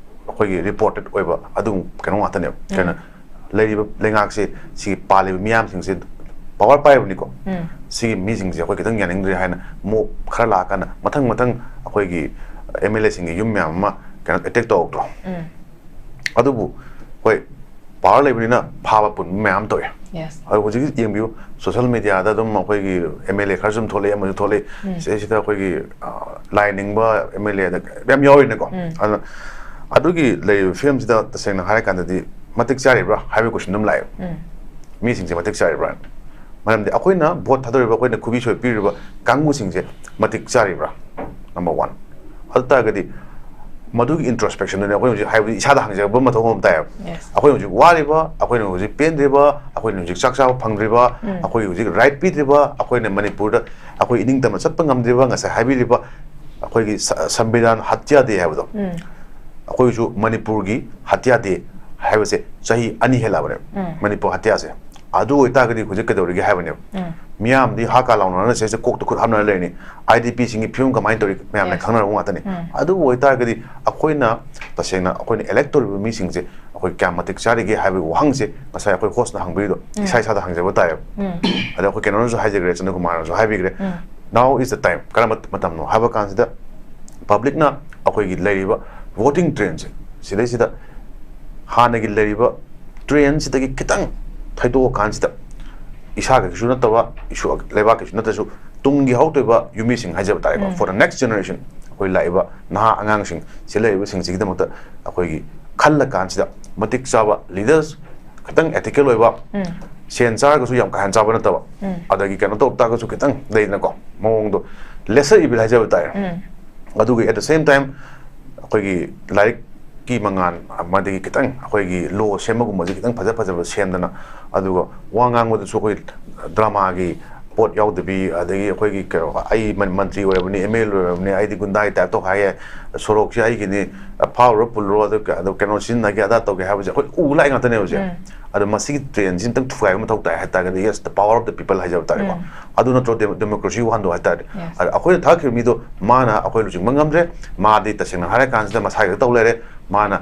ꯑꯩꯈꯣꯏꯒꯤ ꯔꯤꯄꯣꯔꯇꯦꯠ ꯑꯣꯏꯕ ꯑꯗꯨꯒꯨꯝꯕ ꯀꯩꯅꯣ ꯉꯥꯛꯇꯅꯦꯕ꯫ ꯎꯝ꯫ ꯀꯩꯅꯣ, ꯂꯩꯔꯤꯕ ꯂꯩꯉꯥꯛꯁꯦ, ꯁꯤꯒꯤ ꯄꯥꯜꯂꯤꯕ ꯃꯤꯌꯥꯝꯁꯤꯡꯁꯦ ꯄꯋꯥꯔ ꯄꯥꯏꯕꯅꯤꯀꯣ꯫ ꯎꯝ꯫ ꯁꯤꯒꯤ ꯃꯤꯁꯤꯡꯁꯦ ꯑꯩꯈꯣꯏ ꯈꯤꯇꯪ ꯌꯥꯅꯤꯡꯗ꯭ꯔꯦ ꯍꯥꯏꯅ ꯃꯣꯞ ꯈꯔ ꯂꯥꯛꯑꯀꯥꯟꯗ ꯃꯊꯪ ꯃꯊꯪ ꯑꯩꯈꯣꯏꯒꯤ ꯑꯦꯝ ꯑꯦꯜ ꯑꯦꯁꯤꯡꯒꯤ ꯌꯨꯝ ꯃꯌꯥꯝ ꯑꯃ ꯀꯩꯅꯣ ꯑꯦꯇꯦꯛ ꯇꯧꯔꯛꯇ꯭ꯔꯣ? ꯎꯝ꯫ ꯑꯗꯨꯕꯨ ꯍꯣꯏ, ꯄꯋꯥꯔ ꯂꯩꯕꯅꯤꯅ ꯐꯥꯕ ꯄꯨꯟꯕ ꯃꯌꯥꯝ ꯇꯧꯋꯦ꯫ Yes. ꯑꯗꯣ ꯍꯧꯖꯤꯛ ꯌꯦꯡꯕꯤꯌꯨ, ꯁꯣꯁꯦꯜ ꯃꯦꯗꯤꯌꯥꯗ ꯑꯗꯨꯝ ꯑꯩꯈꯣꯏꯒꯤ ꯑꯦꯝ ꯑꯦꯜ ꯑꯦ ꯈꯔꯁꯨ ꯑꯗꯨꯝ ꯊꯣꯛꯂꯛꯑꯦ, ꯑꯃꯁꯨ ꯊꯣꯛꯂꯛꯑꯦ꯫ ꯎꯝ꯫ ꯁꯤꯗꯩꯁꯤꯗ ꯑꯩꯈꯣꯏꯒꯤ, ꯑ, ꯂꯥꯏ ꯅꯤꯡꯕ ꯑꯦꯝ ꯑꯦꯜ ꯑꯦ ꯃꯌꯥꯝ ꯌꯥꯎꯔꯤꯅꯦꯀꯣ꯫ ꯎꯝ꯫ ꯑꯗꯨꯅ ꯑꯗꯨꯒꯤ ꯂꯩꯔꯤꯕ ꯐꯤꯕꯝꯁꯤꯗ ꯇꯁꯦꯡꯅ ꯍꯥꯏꯔꯀꯥꯟꯗꯗꯤ ꯃꯇꯤꯛ ꯆꯥꯔꯤꯕ꯭ꯔꯥ ꯍꯥꯏꯕꯒꯤ ꯀꯣꯏꯁꯟ ꯑꯗꯨꯝ ꯂꯥꯛꯑꯦꯕ꯫ ꯎꯝ꯫ ꯃꯤꯁꯤꯡꯁꯦ ꯃꯇꯤꯛ ꯆꯥꯔꯤꯕ꯭ꯔꯥ? ꯃꯔꯝꯗꯤ ꯑꯩꯈꯣꯏꯅ ꯚꯣꯠ ꯊꯥꯗꯧꯔꯤꯕ, ꯑꯩꯈꯣꯏꯅ ꯈꯨꯕꯤ ꯁꯣꯏ ꯄꯤꯔꯤꯕ ꯀꯥꯡꯕꯨꯁꯤꯡꯁꯦ ꯃꯇꯤꯛ ꯆꯥꯔꯤꯕ꯭ꯔꯥ? Number one. ꯑꯗꯨ ꯇꯥꯔꯒꯗꯤ ꯃꯗꯨꯒꯤ ꯏꯟꯇ꯭ꯔꯣꯁꯄꯦꯛꯁꯟꯗꯨꯅꯦ ꯑꯩꯈꯣꯏ ꯍꯧꯖꯤꯛ, ꯍꯥꯏꯕꯗꯤ ꯏꯁꯥꯗ ꯍꯪꯖꯕ ꯑꯃ ꯃꯊꯧ ꯑꯃ ꯇꯥꯏꯌꯦꯕ꯫ Yes. ꯑꯩꯈꯣꯏꯅ ꯍꯧꯖꯤꯛ ꯋꯥꯔꯤꯕ, ꯑꯩꯈꯣꯏꯅ ꯍꯧꯖꯤꯛ ꯆꯥꯛ ꯆꯥꯕ ꯐꯪꯗ꯭ꯔꯤꯕ, ꯎꯝ꯫ ꯑꯩꯈꯣꯏ ꯍꯧꯖꯤꯛ ꯔꯥꯏꯠ ꯄꯤꯗ꯭ꯔꯤꯕ, ꯑꯩꯈꯣꯏꯅ ꯃꯅꯤꯄꯨꯔꯗ ꯑꯩꯈꯣꯏ ꯏꯅꯤꯡꯇꯝꯅ ꯆꯠꯄ ꯉꯝꯗ꯭ꯔꯤꯕ, ꯉꯁꯥꯏ ꯍꯥꯏꯕꯤꯔꯤꯕ ꯑꯩꯈꯣꯏꯒꯤ ꯁ-, ꯁꯪꯕꯤꯙꯥꯟ ꯍꯠꯌꯥ ꯗꯦ ꯍꯥꯏꯕꯗꯣ, ꯎꯝ꯫ ꯑꯩꯈꯣꯏꯁꯨ ꯃꯅꯤꯄꯨꯔꯒꯤ ꯍꯠꯌꯥ ꯗꯦ ꯍꯥꯏꯕꯁꯦ ꯆꯍꯤ ꯑꯅꯤ ꯍꯦꯜꯂꯛꯑꯕꯅꯦꯕ꯫ ꯎꯝ꯫ ꯃꯅꯤꯄꯨꯔ ꯍꯥꯠꯌꯥꯁꯦ꯫ ꯑꯗꯨ ꯑꯣꯏꯇꯥꯔꯒꯗꯤ ꯍꯧꯖꯤꯛ ꯀꯩꯗꯧꯔꯤꯒꯦ ꯍꯥꯏꯕꯅꯦꯕ꯫ ꯎꯝ꯫ ꯃꯤꯌꯥꯝꯗꯤ ꯍꯥ ꯀꯥ ꯂꯥꯎꯅꯔꯅ ꯁꯤꯁꯦ ꯀꯣꯛꯇ ꯈꯨꯠ ꯍꯥꯞꯅꯔ ꯂꯩꯔꯅꯤ꯫ IDPꯁꯤꯡꯒꯤ ꯐꯤꯕꯝ ꯀꯃꯥꯏꯅ ꯇꯧꯔꯤ ꯃꯌꯥꯝꯅ Yes. ꯈꯪꯅꯔꯕ ꯉꯥꯛꯇꯅꯤ꯫ ꯎꯝ꯫ ꯑꯗꯨꯕꯨ ꯑꯣꯏꯇꯥꯔꯒꯗꯤ ꯑꯩꯈꯣꯏꯅ ꯇꯁꯦꯡꯅ ꯑꯩꯈꯣꯏꯅ elect ꯇꯧꯔꯤꯕ ꯃꯤꯁꯤꯡꯁꯦ ꯑꯩꯈꯣꯏ ꯀꯌꯥꯝ ꯃꯇꯤꯛ ꯆꯥꯔꯤꯒꯦ ꯍꯥꯏꯕꯒꯤ ꯋꯥꯍꯪꯁꯦ ꯉꯁꯥꯏ ꯑꯩꯈꯣꯏ hostꯅ ꯍꯪꯕꯤꯔꯤꯗꯣ ꯎꯝ꯫ ꯏꯁꯥ ꯏꯁꯥꯗ ꯍꯪꯖꯕ ꯇꯥꯏꯌꯦꯕ꯫ ꯎꯝ꯫ ꯑꯗ ꯑꯩꯈꯣꯏ ꯀꯩꯅꯣꯅꯁꯨ ꯍꯥꯏꯖꯈ꯭ꯔꯦ, ꯆꯟꯗ꯭ꯔꯀꯨꯃꯥꯔꯅꯁꯨ ꯍꯥꯏꯕꯤꯈ꯭ꯔꯦ꯫ ꯎꯝ꯫ Now is the time꯫ ꯀꯔꯝꯕ ꯃꯇꯝꯅꯣ ꯍꯥꯏꯕ ꯀꯥꯟꯁꯤꯗ publicꯅ ꯑꯩꯈꯣꯏꯒꯤ ꯂꯩꯔꯤꯕ voting trendꯁꯦ ꯁꯤꯗꯩꯁꯤꯗ ꯍꯥꯟꯅꯒꯤ ꯂꯩꯔꯤꯕ trendꯁꯤꯗꯒꯤ ꯈꯤꯇꯪ ꯊꯩꯗꯣꯛꯑꯀꯥꯟꯁꯤꯗ ꯏꯁꯥꯒꯤꯁꯨ ꯅꯠꯇꯕ, ꯏꯁꯨ-, ꯂꯩꯕꯥꯛꯀꯤꯁꯨ ꯅꯠꯇ꯭ꯔꯁꯨ ꯇꯨꯡꯒꯤ ꯍꯧꯔꯛꯇꯣꯏꯕ ꯌꯨꯝꯕꯤꯁꯤꯡ ꯍꯥꯏꯖꯕ ꯇꯥꯔꯦꯀꯣ, ꯎꯝ꯫ For the next generation, ꯑꯩꯈꯣꯏ ꯂꯥꯛꯏꯕ ꯅꯍꯥ ꯑꯉꯥꯡꯁꯤꯡ ꯁꯤ ꯂꯩꯔꯤꯕꯁꯤꯡꯁꯤꯒꯤꯗꯃꯛꯇ ꯑꯩꯈꯣꯏꯒꯤ ꯈꯜꯂ ꯀꯥꯟꯁꯤꯗ ꯃꯇꯤꯛ ꯆꯥꯕ leaders, ꯈꯤꯇꯪ ethical ꯑꯣꯏꯕ, ꯎꯝ꯫ ꯁꯦꯟ ꯆꯥꯔꯒꯁꯨ ꯌꯥꯝ ꯀꯥ ꯍꯦꯟꯅ ꯆꯥꯕ ꯅꯠꯇꯕ, ꯎꯝ꯫ ꯑꯗꯒꯤ ꯀꯩꯅꯣ ꯇꯧ ꯇꯥꯔꯒꯁꯨ ꯈꯤꯇꯪ ꯂꯩꯗꯅꯀꯣ, ꯃꯑꯣꯡꯗꯣ lesser evil ꯍꯥꯏꯖꯕ ꯇꯥꯔꯦ꯫ ꯎꯝ꯫ ꯑꯗꯨꯒ at the same time ꯑꯩꯈꯣꯏꯒꯤ ꯂꯥꯏꯔꯤꯛꯀꯤ ꯃꯉꯥꯜ ꯑꯃꯗꯒꯤ ꯈꯤꯇꯪ ꯑꯩꯈꯣꯏꯒꯤ law ꯁꯦꯝꯕꯒꯨꯝꯕꯁꯦ ꯈꯤꯇꯪ ꯐꯖ ꯐꯖꯕ ꯁꯦꯝꯗꯅ, ꯑꯗꯨꯒ ꯋꯥ ꯉꯥꯡꯕꯗꯁꯨ ꯑꯩꯈꯣꯏ dramaꯒꯤ ꯄꯣꯠ ꯌꯥꯎꯗꯕꯤ, ꯑꯗꯒꯤ ꯑꯩꯈꯣꯏꯒꯤ ꯀꯩꯅꯣ, "ꯑꯩ ꯃꯟ-, ꯃꯟꯇ꯭ꯔꯤ ꯑꯣꯏꯔꯕꯅꯤ, MLA ꯑꯣꯏꯔꯕꯅꯤ, ꯑꯩꯗꯤ ꯒꯨꯟꯗꯥꯒꯤ type ꯇꯧ ꯍꯥꯏꯌꯦ, ꯁꯣꯔꯣꯛꯁꯦ ꯑꯩꯒꯤꯅꯤ, ꯐꯥꯎꯔꯨꯔ ꯄꯨꯜꯂꯨꯔꯣ, ꯑꯗꯨ ꯀ-, ꯑꯗꯨ ꯀꯩꯅꯣ ꯁꯤꯖꯤꯟꯅꯒꯦ, ꯑꯗꯥ ꯇꯧꯒꯦ" ꯍꯥꯏꯕꯁꯦ ꯑꯩꯈꯣꯏ ꯎ ꯂꯥꯛꯏ ꯉꯥꯛꯇꯅꯦꯕ ꯍꯧꯖꯤꯛ꯫ ꯎꯝ꯫ ꯑꯗꯣ ꯃꯁꯤꯒꯤ trendꯁꯤ ꯑꯝꯇꯪ ꯊꯨꯒꯥꯏꯕ ꯃꯊꯧ ꯇꯥꯏ ꯍꯥꯏ ꯇꯥꯔꯒꯗꯤ, yes, the power of the people ꯍꯥꯏꯖꯕ ꯇꯥꯔꯦꯀꯣ꯫ ꯎꯝ꯫ ꯑꯗꯨ ꯅꯠꯇ꯭ꯔꯣ ꯗꯦ-, democracy ꯋꯥꯍꯟꯗꯣꯛ ꯍꯥꯏ ꯇꯥꯔꯗꯤ? Yes. ꯑꯗ ꯑꯩꯈꯣꯏꯅ ꯊꯥꯒꯠꯈꯤꯕ ꯃꯤꯗꯣ ꯃꯥꯅ ꯑꯩꯈꯣꯏ ꯂꯨꯆꯤꯡꯕ ꯉꯝꯗ꯭ꯔꯦ, ꯃꯥꯗꯤ ꯇꯁꯦꯡꯅ ꯍꯥꯏꯔ ꯀꯥꯟꯁꯤꯗ ꯃꯁꯥꯒꯤ ꯈꯛꯇ ꯇꯧ ꯂꯩꯔꯦ, ꯃꯥꯅ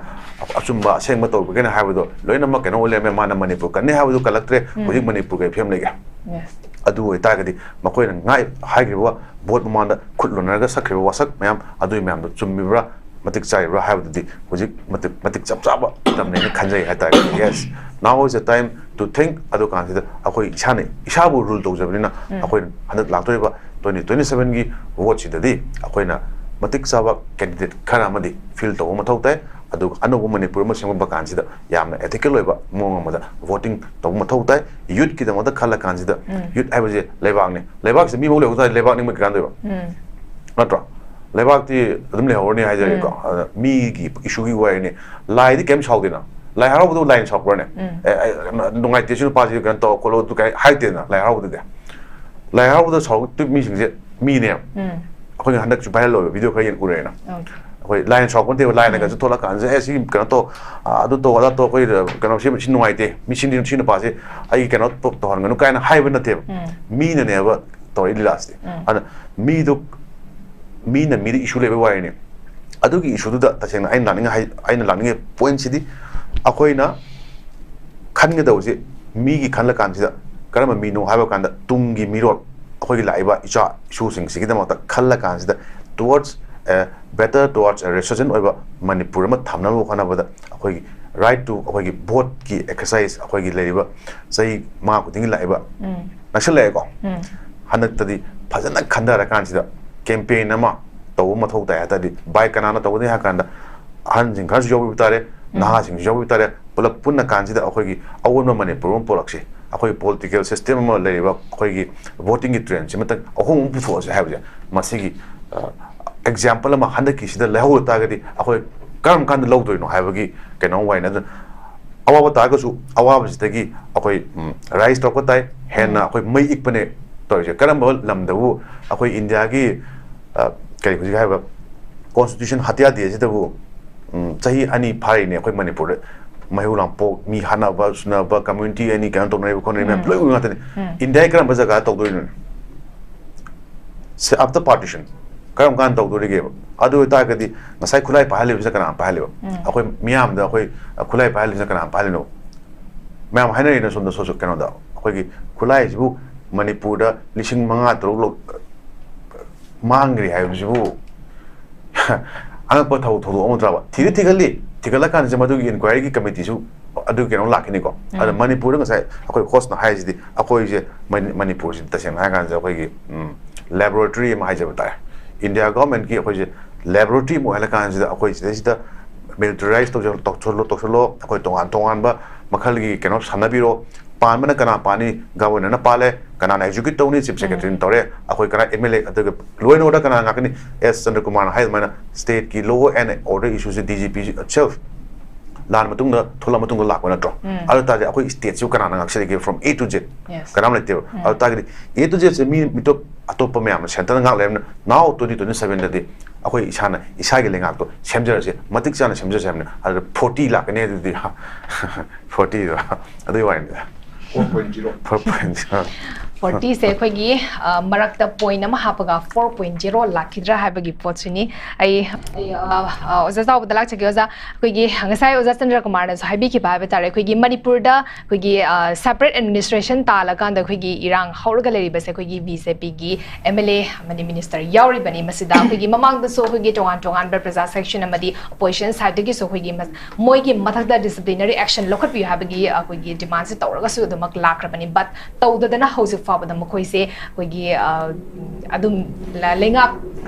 ꯑꯆꯨꯝꯕ ꯑꯁꯦꯡꯕ ꯇꯧꯕꯒꯤꯅ ꯍꯥꯏꯕꯗꯣ ꯂꯣꯏꯅꯃꯛ ꯀꯩꯅꯣ ꯑꯣꯏ ꯂꯩꯔꯝꯃꯦ, ꯃꯥꯅ ꯃꯅꯤꯄꯨꯔ ꯀꯟꯅꯤ ꯍꯥꯏꯕꯗꯨ ꯀꯜꯂꯛꯇ꯭ꯔꯦ, ꯎꯝ꯫ ꯍꯧꯖꯤꯛ ꯃꯅꯤꯄꯨꯔ ꯀꯩ ꯐꯤꯕꯝ ꯂꯩꯒꯦ? Yes. ꯑꯗꯨ ꯑꯣꯏꯇꯥꯔꯒꯗꯤ ꯃꯈꯣꯏꯅ ꯉꯥꯏ-, ꯍꯥꯏꯈ꯭ꯔꯤꯕ ꯋꯥ, vote ꯃꯃꯥꯡꯗ ꯈꯨꯠ ꯂꯣꯟꯅꯔꯒ ꯁꯛꯈ꯭ꯔꯤꯕ ꯋꯥꯁꯛ ꯃꯌꯥꯝ, ꯑꯗꯨꯒꯤ ꯃꯌꯥꯝꯗꯣ ꯆꯨꯝꯃꯤꯕ꯭ꯔꯥ, ꯃꯇꯤꯛ ꯆꯥꯔꯤꯕ꯭ꯔꯥ ꯍꯥꯏꯕꯗꯨꯗꯤ ꯍꯧꯖꯤꯛ ꯃꯇꯤꯛ, ꯃꯇꯤꯛ ꯆꯞ ꯆꯥꯕ ꯃꯇꯝꯅꯦꯅ ꯈꯟꯖꯩ ꯍꯥꯏꯇꯥꯔꯦ꯫ Yes, now is the time to think꯫ ꯑꯗꯨ ꯀꯥꯟꯁꯤꯗ ꯑꯩꯈꯣꯏ ꯏꯁꯥꯅ ꯏꯁꯥꯕꯨ rule ꯇꯧꯖꯕꯅꯤꯅ, ꯎꯝ꯫ ꯑꯩꯈꯣꯏꯅ ꯍꯟꯗꯛ ꯂꯥꯛꯇꯣꯔꯤꯕ twenty twenty sevenꯒꯤ voteꯁꯤꯗꯗꯤ ꯑꯩꯈꯣꯏꯅ ꯃꯇꯤꯛ ꯆꯥꯕ candidate ꯈꯔ ꯑꯃꯗꯤ fill ꯇꯧꯕ ꯃꯊꯧ ꯇꯥꯏ꯫ ꯑꯗꯨꯒ ꯑꯅꯧꯕ ꯃꯅꯤꯄꯨꯔ ꯑꯃ ꯁꯦꯝꯒꯠꯄ ꯀꯥꯟꯁꯤꯗ ꯌꯥꯝꯅ ethical ꯑꯣꯏꯕ ꯃꯑꯣꯡ ꯑꯃꯗ voting ꯇꯧꯕ ꯃꯊꯧ ꯇꯥꯏ꯫ Youthꯀꯤꯗꯃꯛꯇ ꯈꯜꯂ ꯀꯥꯟꯁꯤꯗ, ꯎꯝ꯫ Youth ꯍꯥꯏꯕꯁꯦ ꯂꯩꯕꯥꯛꯅꯤ꯫ ꯂꯩꯕꯥꯛꯁꯤꯗ ꯃꯤ ꯑꯃ ꯂꯩꯍꯧ ꯇꯥꯔꯗꯤ ꯂꯩꯕꯥꯛ ꯅꯤꯡꯕ ꯀꯩꯀꯥꯟꯗꯣꯏꯕ? ꯎꯝ꯫ ꯅꯠꯇ꯭ꯔꯣ? ꯂꯩꯕꯥꯛꯇꯤ ꯑꯗꯨꯝ ꯂꯩꯍꯧꯔꯅꯤ ꯍꯥꯏꯖꯔꯤꯀꯣ꯫ ꯎꯝ꯫ ꯑꯗ ꯃꯤꯒꯤ issue ꯒꯤ ꯋꯥꯔꯤꯅꯤ꯫ ꯂꯥꯏꯗꯤ ꯀꯩꯝ ꯁꯥꯎꯗꯦꯅ꯫ ꯂꯥꯏ ꯍꯔꯥꯎꯕꯗꯕꯨ ꯂꯥꯏꯅ ꯁꯥꯎꯕ꯭ꯔꯅꯦ? ꯎꯝ꯫ "ꯑꯦ, ꯑꯦ, ꯅꯨꯡꯉꯥꯏꯇꯦ, ꯁꯤ ꯅꯨꯄꯥꯁꯤ ꯀꯩꯅꯣ ꯇꯧ ꯈꯣꯠꯂꯣ" ꯑꯗꯨ ꯀꯥꯏ ꯍꯥꯏꯗꯦꯅ ꯂꯥꯏ ꯍꯔꯥꯎꯕꯗꯗꯤ꯫ ꯂꯥꯏ ꯍꯔꯥꯎꯕꯗ ꯁꯥꯎꯔꯛꯇꯣꯏꯕ ꯃꯤꯁꯤꯡꯁꯦ ꯃꯤꯅꯦꯕ꯫ ꯎꯝ꯫ ꯑꯩꯈꯣꯏꯅ ꯍꯟꯗꯛꯁꯨ viral ꯑꯣꯏꯕ video ꯈꯔ ꯌꯦꯡ ꯎꯔꯦꯅ꯫ ꯑꯣꯀꯦ꯫ ꯑꯩꯈꯣꯏ ꯂꯥꯏꯅ ꯁꯥꯎꯔꯛꯄ ꯅꯠꯇꯦꯕ, ꯂꯥꯏꯅꯒꯁꯨ ꯊꯣꯛꯂꯛꯀꯥꯟꯁꯦ, "ꯑꯦ, ꯁꯤ ꯀꯩꯅꯣ ꯇꯧ, ꯑ, ꯑꯗꯨ ꯇꯧ, ꯑꯗꯥ ꯇꯧ, ꯑꯩꯈꯣꯏ, ꯑ, ꯀꯩꯅꯣ, ꯁꯤ, ꯁꯤ ꯅꯨꯡꯉꯥꯏꯇꯦ, ꯃꯤ ꯁꯤ, ꯁꯤ ꯅꯨꯄꯥꯁꯦ ꯑꯩꯒꯤ ꯀꯩꯅꯣ ꯇꯧ-, ꯇꯧꯍꯟꯒꯅꯨ" ꯀꯥꯏꯅ ꯍꯥꯏꯕ ꯅꯠꯇꯦꯕ꯫ ꯃꯤꯅꯅꯦꯕ ꯇꯧꯔꯛꯏ ꯂꯤꯂꯥꯁꯤꯗꯤ꯫ ꯑꯗꯨꯅ ꯃꯤꯗꯨ, ꯃꯤꯅ ꯃꯤꯗ issue ꯂꯩꯕꯩ ꯋꯥꯔꯤꯅꯤ꯫ ꯑꯗꯨꯒꯤ issue ꯗꯨꯗ ꯇꯁꯦꯡꯅ ꯑꯩꯅ ꯂꯥꯛꯅꯤꯡꯉꯦ ꯍꯥꯏ-, ꯑꯩꯅ ꯂꯥꯛꯅꯤꯡꯉꯦ point ꯁꯤꯗꯤ, ꯑꯩꯈꯣꯏꯅ ꯈꯟꯒꯗꯧꯕꯁꯤ, ꯃꯤꯒꯤ ꯈꯜꯂ ꯀꯥꯟꯁꯤꯗ ꯀꯔꯝꯕ ꯃꯤꯅꯣ ꯍꯥꯏꯕ ꯀꯥꯟꯗ, ꯇꯨꯡꯒꯤ ꯃꯤꯔꯣꯜ, ꯑꯩꯈꯣꯏꯒꯤ ꯂꯥꯛꯏꯕ ꯏꯆꯥ ꯏꯁꯨꯁꯤꯡꯁꯤꯒꯤꯗꯃꯛꯇ ꯈꯜꯂ ꯀꯥꯟꯁꯤꯗ, towards a better, towards a resurgent ꯑꯣꯏꯕ ꯃꯅꯤꯄꯨꯔ ꯑꯃ ꯊꯝꯅꯕ ꯍꯣꯠꯅꯕꯗ, ꯑꯩꯈꯣꯏꯒꯤ right to, ꯑꯩꯈꯣꯏꯒꯤ vote ꯀꯤ exercise, ꯑꯩꯈꯣꯏꯒꯤ ꯂꯩꯔꯤꯕ ꯆꯍꯤ ꯃꯉꯥ ꯈꯨꯗꯤꯡꯒꯤ ꯂꯥꯛꯏꯕ, ꯎꯝ꯫ ꯅꯛꯁꯤꯜꯂꯛꯑꯦꯀꯣ꯫ ꯎꯝ꯫ ꯍꯟꯗꯛꯇꯗꯤ ꯐꯖꯅ ꯈꯟꯊꯔ ꯀꯥꯟꯁꯤꯗ campaign ꯑꯃ ꯇꯧꯕ ꯃꯊꯧ ꯇꯥꯏ ꯍꯥꯏ ꯇꯥꯔꯗꯤ, ꯚꯥꯏ, ꯀꯅꯥꯅ ꯇꯧꯒꯅꯤ ꯍꯥꯏ ꯀꯥꯟꯗ, ꯑꯍꯟꯁꯤꯡ ꯈꯔꯁꯨ ꯌꯥꯎꯕꯤꯕ ꯇꯥꯔꯦ, ꯎꯝ꯫ ꯅꯍꯥꯁꯤꯡꯁꯨ ꯌꯥꯎꯕꯤꯕ ꯇꯥꯔꯦ, ꯄꯨꯂꯞ ꯄꯨꯟꯅ ꯀꯥꯟꯁꯤꯗ ꯑꯩꯈꯣꯏꯒꯤ ꯑꯑꯣꯟꯕ ꯃꯅꯤꯄꯨꯔ ꯑꯃ ꯄꯨꯔꯛꯁꯤ꯫ ꯑꯩꯈꯣꯏ political system ꯑꯃ ꯂꯩꯔꯤꯕ, ꯑꯩꯈꯣꯏꯒꯤ voting ꯒꯤ trend ꯁꯤꯃꯇꯪ ꯑꯍꯣꯡꯕ ꯑꯃ ꯄꯨꯊꯣꯛꯑꯁꯤ ꯍꯥꯏꯕꯁꯦ, ꯃꯁꯤꯒꯤ, ꯑ, example ꯑꯃ ꯍꯟꯗꯛꯀꯤꯁꯤꯗ ꯂꯩꯍꯧꯔ ꯇꯥꯔꯒꯗꯤ, ꯑꯩꯈꯣꯏ ꯀꯔꯝ ꯀꯥꯟꯗ ꯂꯧꯗꯣꯏꯅꯣ ꯍꯥꯏꯕꯒꯤ ꯀꯩꯅꯣ ꯑꯃ ꯑꯣꯏꯅ, ꯑꯗꯨꯅ ꯑꯋꯥꯕ ꯇꯥꯔꯒꯁꯨ ꯑꯋꯥꯕꯁꯤꯗꯒꯤ ꯑꯩꯈꯣꯏ, ꯎꯝ, rise ꯇꯧꯔꯛꯄ ꯇꯥꯏ, ꯍꯦꯟꯅ ꯎꯝ꯫ ꯑꯩꯈꯣꯏ ꯃꯩ ꯏꯛꯄꯅꯦ ꯇꯧꯔꯤꯁꯦ꯫ ꯀꯔꯝꯕ ꯂꯝꯗꯕꯨ ꯑꯩꯈꯣꯏ ꯏꯟꯗꯤꯌꯥꯒꯤ, ꯑ, ꯀꯔꯤ ꯍꯧꯖꯤꯛ ꯍꯥꯏꯔꯤꯕ constitution ꯍꯇꯤꯌꯥꯗꯦ ꯑꯁꯤꯗꯕꯨ, ꯎꯝ, ꯆꯍꯤ ꯑꯅꯤ ꯐꯥꯔꯤꯅꯦ ꯑꯩꯈꯣꯏ ꯃꯅꯤꯄꯨꯔꯗ ꯃꯩꯍꯧ ꯂꯥꯡꯄꯣꯛ, ꯃꯤ ꯍꯥꯠꯅꯕ ꯁꯨꯅꯕ, community ꯑꯅꯤ ꯀꯩꯅꯣ ꯇꯧꯅꯔꯤꯕ ꯈꯣꯠꯅꯔꯤꯕ ꯃꯌꯥꯝ ꯎꯝ꯫ ꯂꯣꯏ ꯎꯕ ꯉꯥꯛꯇꯅꯤ꯫ ꯎꯝ꯫ ꯏꯟꯗꯤꯌꯥꯒꯤ ꯀꯔꯝꯕ ꯖꯒꯥ ꯇꯧꯗꯣꯏꯅꯣ? ꯁꯦ, after partition ꯀꯔꯝ ꯀꯥꯟꯗ ꯇꯧꯗꯣꯔꯤꯒꯦꯕ? ꯑꯗꯨ ꯑꯣꯏꯇꯥꯔꯒꯗꯤ ꯉꯁꯥꯏ ꯈꯨꯠꯂꯥꯏ ꯄꯥꯏꯍꯜꯂꯤꯕꯁꯤꯅ ꯀꯅꯥꯅ ꯄꯥꯏꯍꯜꯂꯤꯕ? ꯎꯝ꯫ ꯑꯩꯈꯣꯏ ꯃꯤꯌꯥꯝꯗ ꯑꯩꯈꯣꯏ ꯈꯨꯠꯂꯥꯏ ꯄꯥꯏꯍꯜꯂꯤꯕꯁꯤꯅ ꯀꯅꯥꯅ ꯄꯥꯏꯍꯜꯂꯤꯅꯣ? ꯃꯌꯥꯝ ꯍꯥꯏꯅꯔꯤꯅ ꯁꯣꯝꯗ ꯁꯣꯁ-, ꯀꯩꯅꯣꯗ, ꯑꯩꯈꯣꯏꯒꯤ ꯈꯨꯠꯂꯥꯏꯁꯤꯕꯨ ꯃꯅꯤꯄꯨꯔꯗ ꯂꯤꯁꯤꯡ ꯃꯉꯥ ꯇꯔꯨꯛ ꯂꯧ-, ꯃꯥꯡꯈ꯭ꯔꯦ ꯍꯥꯏꯕꯁꯤꯕꯨ ꯑꯉꯛꯄ ꯊꯧ-, ꯊꯧꯗꯣꯛ ꯑꯃ ꯅꯠꯇ꯭ꯔꯕ? ꯊꯤꯗꯤ ꯊꯤꯒꯠꯂꯤ, ꯊꯤꯒꯠꯂꯀꯥꯟꯁꯤꯗ ꯃꯗꯨꯒꯤ inquiry ꯒꯤ committee ꯁꯨ ꯑꯗꯨ ꯀꯩꯅꯣ ꯂꯥꯛꯈꯤꯅꯤꯀꯣ꯫ ꯑꯗ ꯎꯝ꯫ ꯃꯅꯤꯄꯨꯔꯗ ꯉꯁꯥꯏ ꯑꯩꯈꯣꯏ host ꯅ ꯍꯥꯏꯁꯤꯗꯤ, ꯑꯩꯈꯣꯏꯁꯦ ꯃꯅꯤ-, ꯃꯅꯤꯄꯨꯔꯁꯤꯗꯤ ꯇꯁꯦꯡꯅ ꯍꯥꯏꯔ ꯀꯥꯟꯁꯤꯗ ꯑꯩꯈꯣꯏꯒꯤ, ꯎꯝ, laboratory ꯑꯃ ꯍꯥꯏꯖꯕ ꯇꯥꯔꯦ꯫ ꯏꯟꯗꯤꯌꯥ government ꯀꯤ ꯑꯩꯈꯣꯏꯁꯦ laboratory ꯑꯃ ꯑꯣꯏꯍꯜꯂ ꯀꯥꯟꯁꯤꯗ ꯑꯩꯈꯣꯏ ꯁꯤꯗꯩꯁꯤꯗ militarize ꯇꯧꯁꯜ-, ꯇꯧꯁꯜꯂꯣ, ꯇꯧꯁꯜꯂꯣ, ꯑꯩꯈꯣꯏ ꯇꯣꯉꯥꯟ ꯇꯣꯉꯥꯟꯕ ꯃꯈꯜꯒꯤ ꯀꯩꯅꯣ ꯁꯥꯟꯅꯕꯤꯔꯣ, ꯄꯥꯟꯕꯅ ꯀꯅꯥ ꯄꯥꯅꯤ? Governor ꯅ ꯄꯥꯜꯂꯦ꯫ ꯀꯅꯥꯅ execute ꯇꯧꯅꯤ? Chief Secretary ꯅ ꯎꯝ꯫ ꯇꯧꯔꯦ꯫ ꯑꯩꯈꯣꯏ ꯀꯅꯥ M L A, ꯑꯗꯨꯒ law and order ꯀꯅꯥ ꯉꯥꯛꯀꯅꯤ? ꯑꯦꯁ ꯆꯟꯗ꯭ꯔꯀꯨꯃꯥꯔꯅ ꯍꯥꯏ ꯑꯗꯨꯃꯥꯏꯅ state ꯀꯤ law and order issue say D G P itself, ꯂꯥꯟ ꯃꯇꯨꯡꯗ, ꯊꯣꯛꯂꯛꯑ ꯃꯇꯨꯡꯗ ꯂꯥꯛꯄ ꯅꯠꯇ꯭ꯔꯣ? ꯎꯝ. ꯑꯗꯨ ꯇꯥꯔꯗꯤ ꯑꯩꯈꯣꯏ stateꯁꯤꯕꯨ ꯀꯅꯥꯅ ꯉꯥꯛꯆꯔꯤꯒꯦ from A to Z? Yes. ꯀꯅꯥꯝ ꯂꯩꯇꯦꯕ꯫ ꯎꯝ. ꯑꯗꯨ ꯇꯥꯔꯒꯗꯤ A to Zꯁꯦ ꯃꯤ, ꯃꯤꯇꯣꯞ ꯑꯇꯣꯞꯄ ꯃꯌꯥꯝꯅ centreꯅ ꯉꯥꯛ ꯂꯩꯔꯕꯅꯤꯅ, now twenty twenty sevenꯗꯗꯤ ꯑꯩꯈꯣꯏ ꯏꯁꯥꯅ ꯏꯁꯥꯒꯤ ꯂꯩꯉꯥꯛꯇꯣ ꯁꯦꯝꯖꯔꯁꯦ, ꯃꯇꯤꯛ ꯆꯥꯅ ꯁꯦꯝꯖꯔꯁꯦ ꯍꯥꯏꯕꯅꯤ꯫ ꯑꯗꯨꯗ forty ꯂꯥꯛꯀꯅꯤ ꯑꯗꯨꯗꯤ꯫ fortyꯗꯣ꯫ ꯑꯗꯨꯒꯤ ꯋꯥꯔꯤꯅꯤꯗ꯫ Four point zero. Four point zero꯫ fortyꯁꯦ ꯑꯩꯈꯣꯏꯒꯤ, ꯑ, ꯃꯔꯛꯇ point ꯑꯃ ꯍꯥꯞꯄꯒ four point zero ꯂꯥꯛꯈꯤꯗ꯭ꯔꯥ ꯍꯥꯏꯕꯒꯤ ꯄꯣꯠꯁꯤꯅꯤ꯫ ꯑꯩ, ꯑꯩ, ꯑ, ꯑ, ꯑꯣꯖꯥ ꯆꯥꯎꯕꯗ ꯂꯥꯛꯆꯒꯦ, ꯑꯣꯖꯥ꯫ ꯑꯩꯈꯣꯏꯒꯤ ꯉꯁꯥꯏ ꯑꯣꯖꯥ ꯆꯟꯗ꯭ꯔꯀꯨꯃꯥꯔꯅꯁꯨ ꯍꯥꯏꯕꯤꯈꯤꯕ ꯍꯥꯏꯕ ꯇꯥꯔꯦ, ꯑꯩꯈꯣꯏꯒꯤ ꯃꯅꯤꯄꯨꯔꯗ ꯑꯩꯈꯣꯏꯒꯤ, ꯑ, separate administration ꯇꯥꯜꯂꯀꯥꯟꯗ ꯑꯩꯈꯣꯏꯒꯤ ꯏꯔꯥꯡ ꯍꯧꯔꯒ ꯂꯩꯔꯤꯕꯁꯦ ꯑꯩꯈꯣꯏꯒꯤ BJPꯒꯤ MLA ꯑꯃꯗꯤ minister ꯌꯥꯎꯔꯤꯕꯅꯤ꯫ ꯃꯁꯤꯗ ꯑꯩꯈꯣꯏꯒꯤ ꯃꯃꯥꯡꯗꯁꯨ ꯑꯩꯈꯣꯏꯒꯤ ꯇꯣꯉꯥꯟ ꯇꯣꯉꯥꯟꯕ ꯄ꯭ꯔꯖꯥ section ꯑꯃꯗꯤ opposition sideꯗꯒꯤꯁꯨ ꯑꯩꯈꯣꯏꯒꯤ ꯃ-, ꯃꯣꯏꯒꯤ ꯃꯊꯛꯇ disciplinary action ꯂꯧꯈꯠꯄꯤꯌꯨ ꯍꯥꯏꯕꯒꯤ ꯑꯩꯈꯣꯏꯒꯤ demandꯁꯦ ꯇꯧꯔꯒꯁꯨ ꯑꯗꯨꯃꯛ ꯂꯥꯛꯈ꯭ꯔꯕꯅꯤ꯫ But ꯇꯧꯗꯗꯅ ꯍꯧꯖꯤꯛ ꯐꯥꯎꯕꯗ ꯃꯈꯣꯏꯁꯦ ꯑꯩꯈꯣꯏꯒꯤ, ꯑ, ꯑꯗꯨꯝ ꯂ-, ꯂꯩꯉꯥꯛ,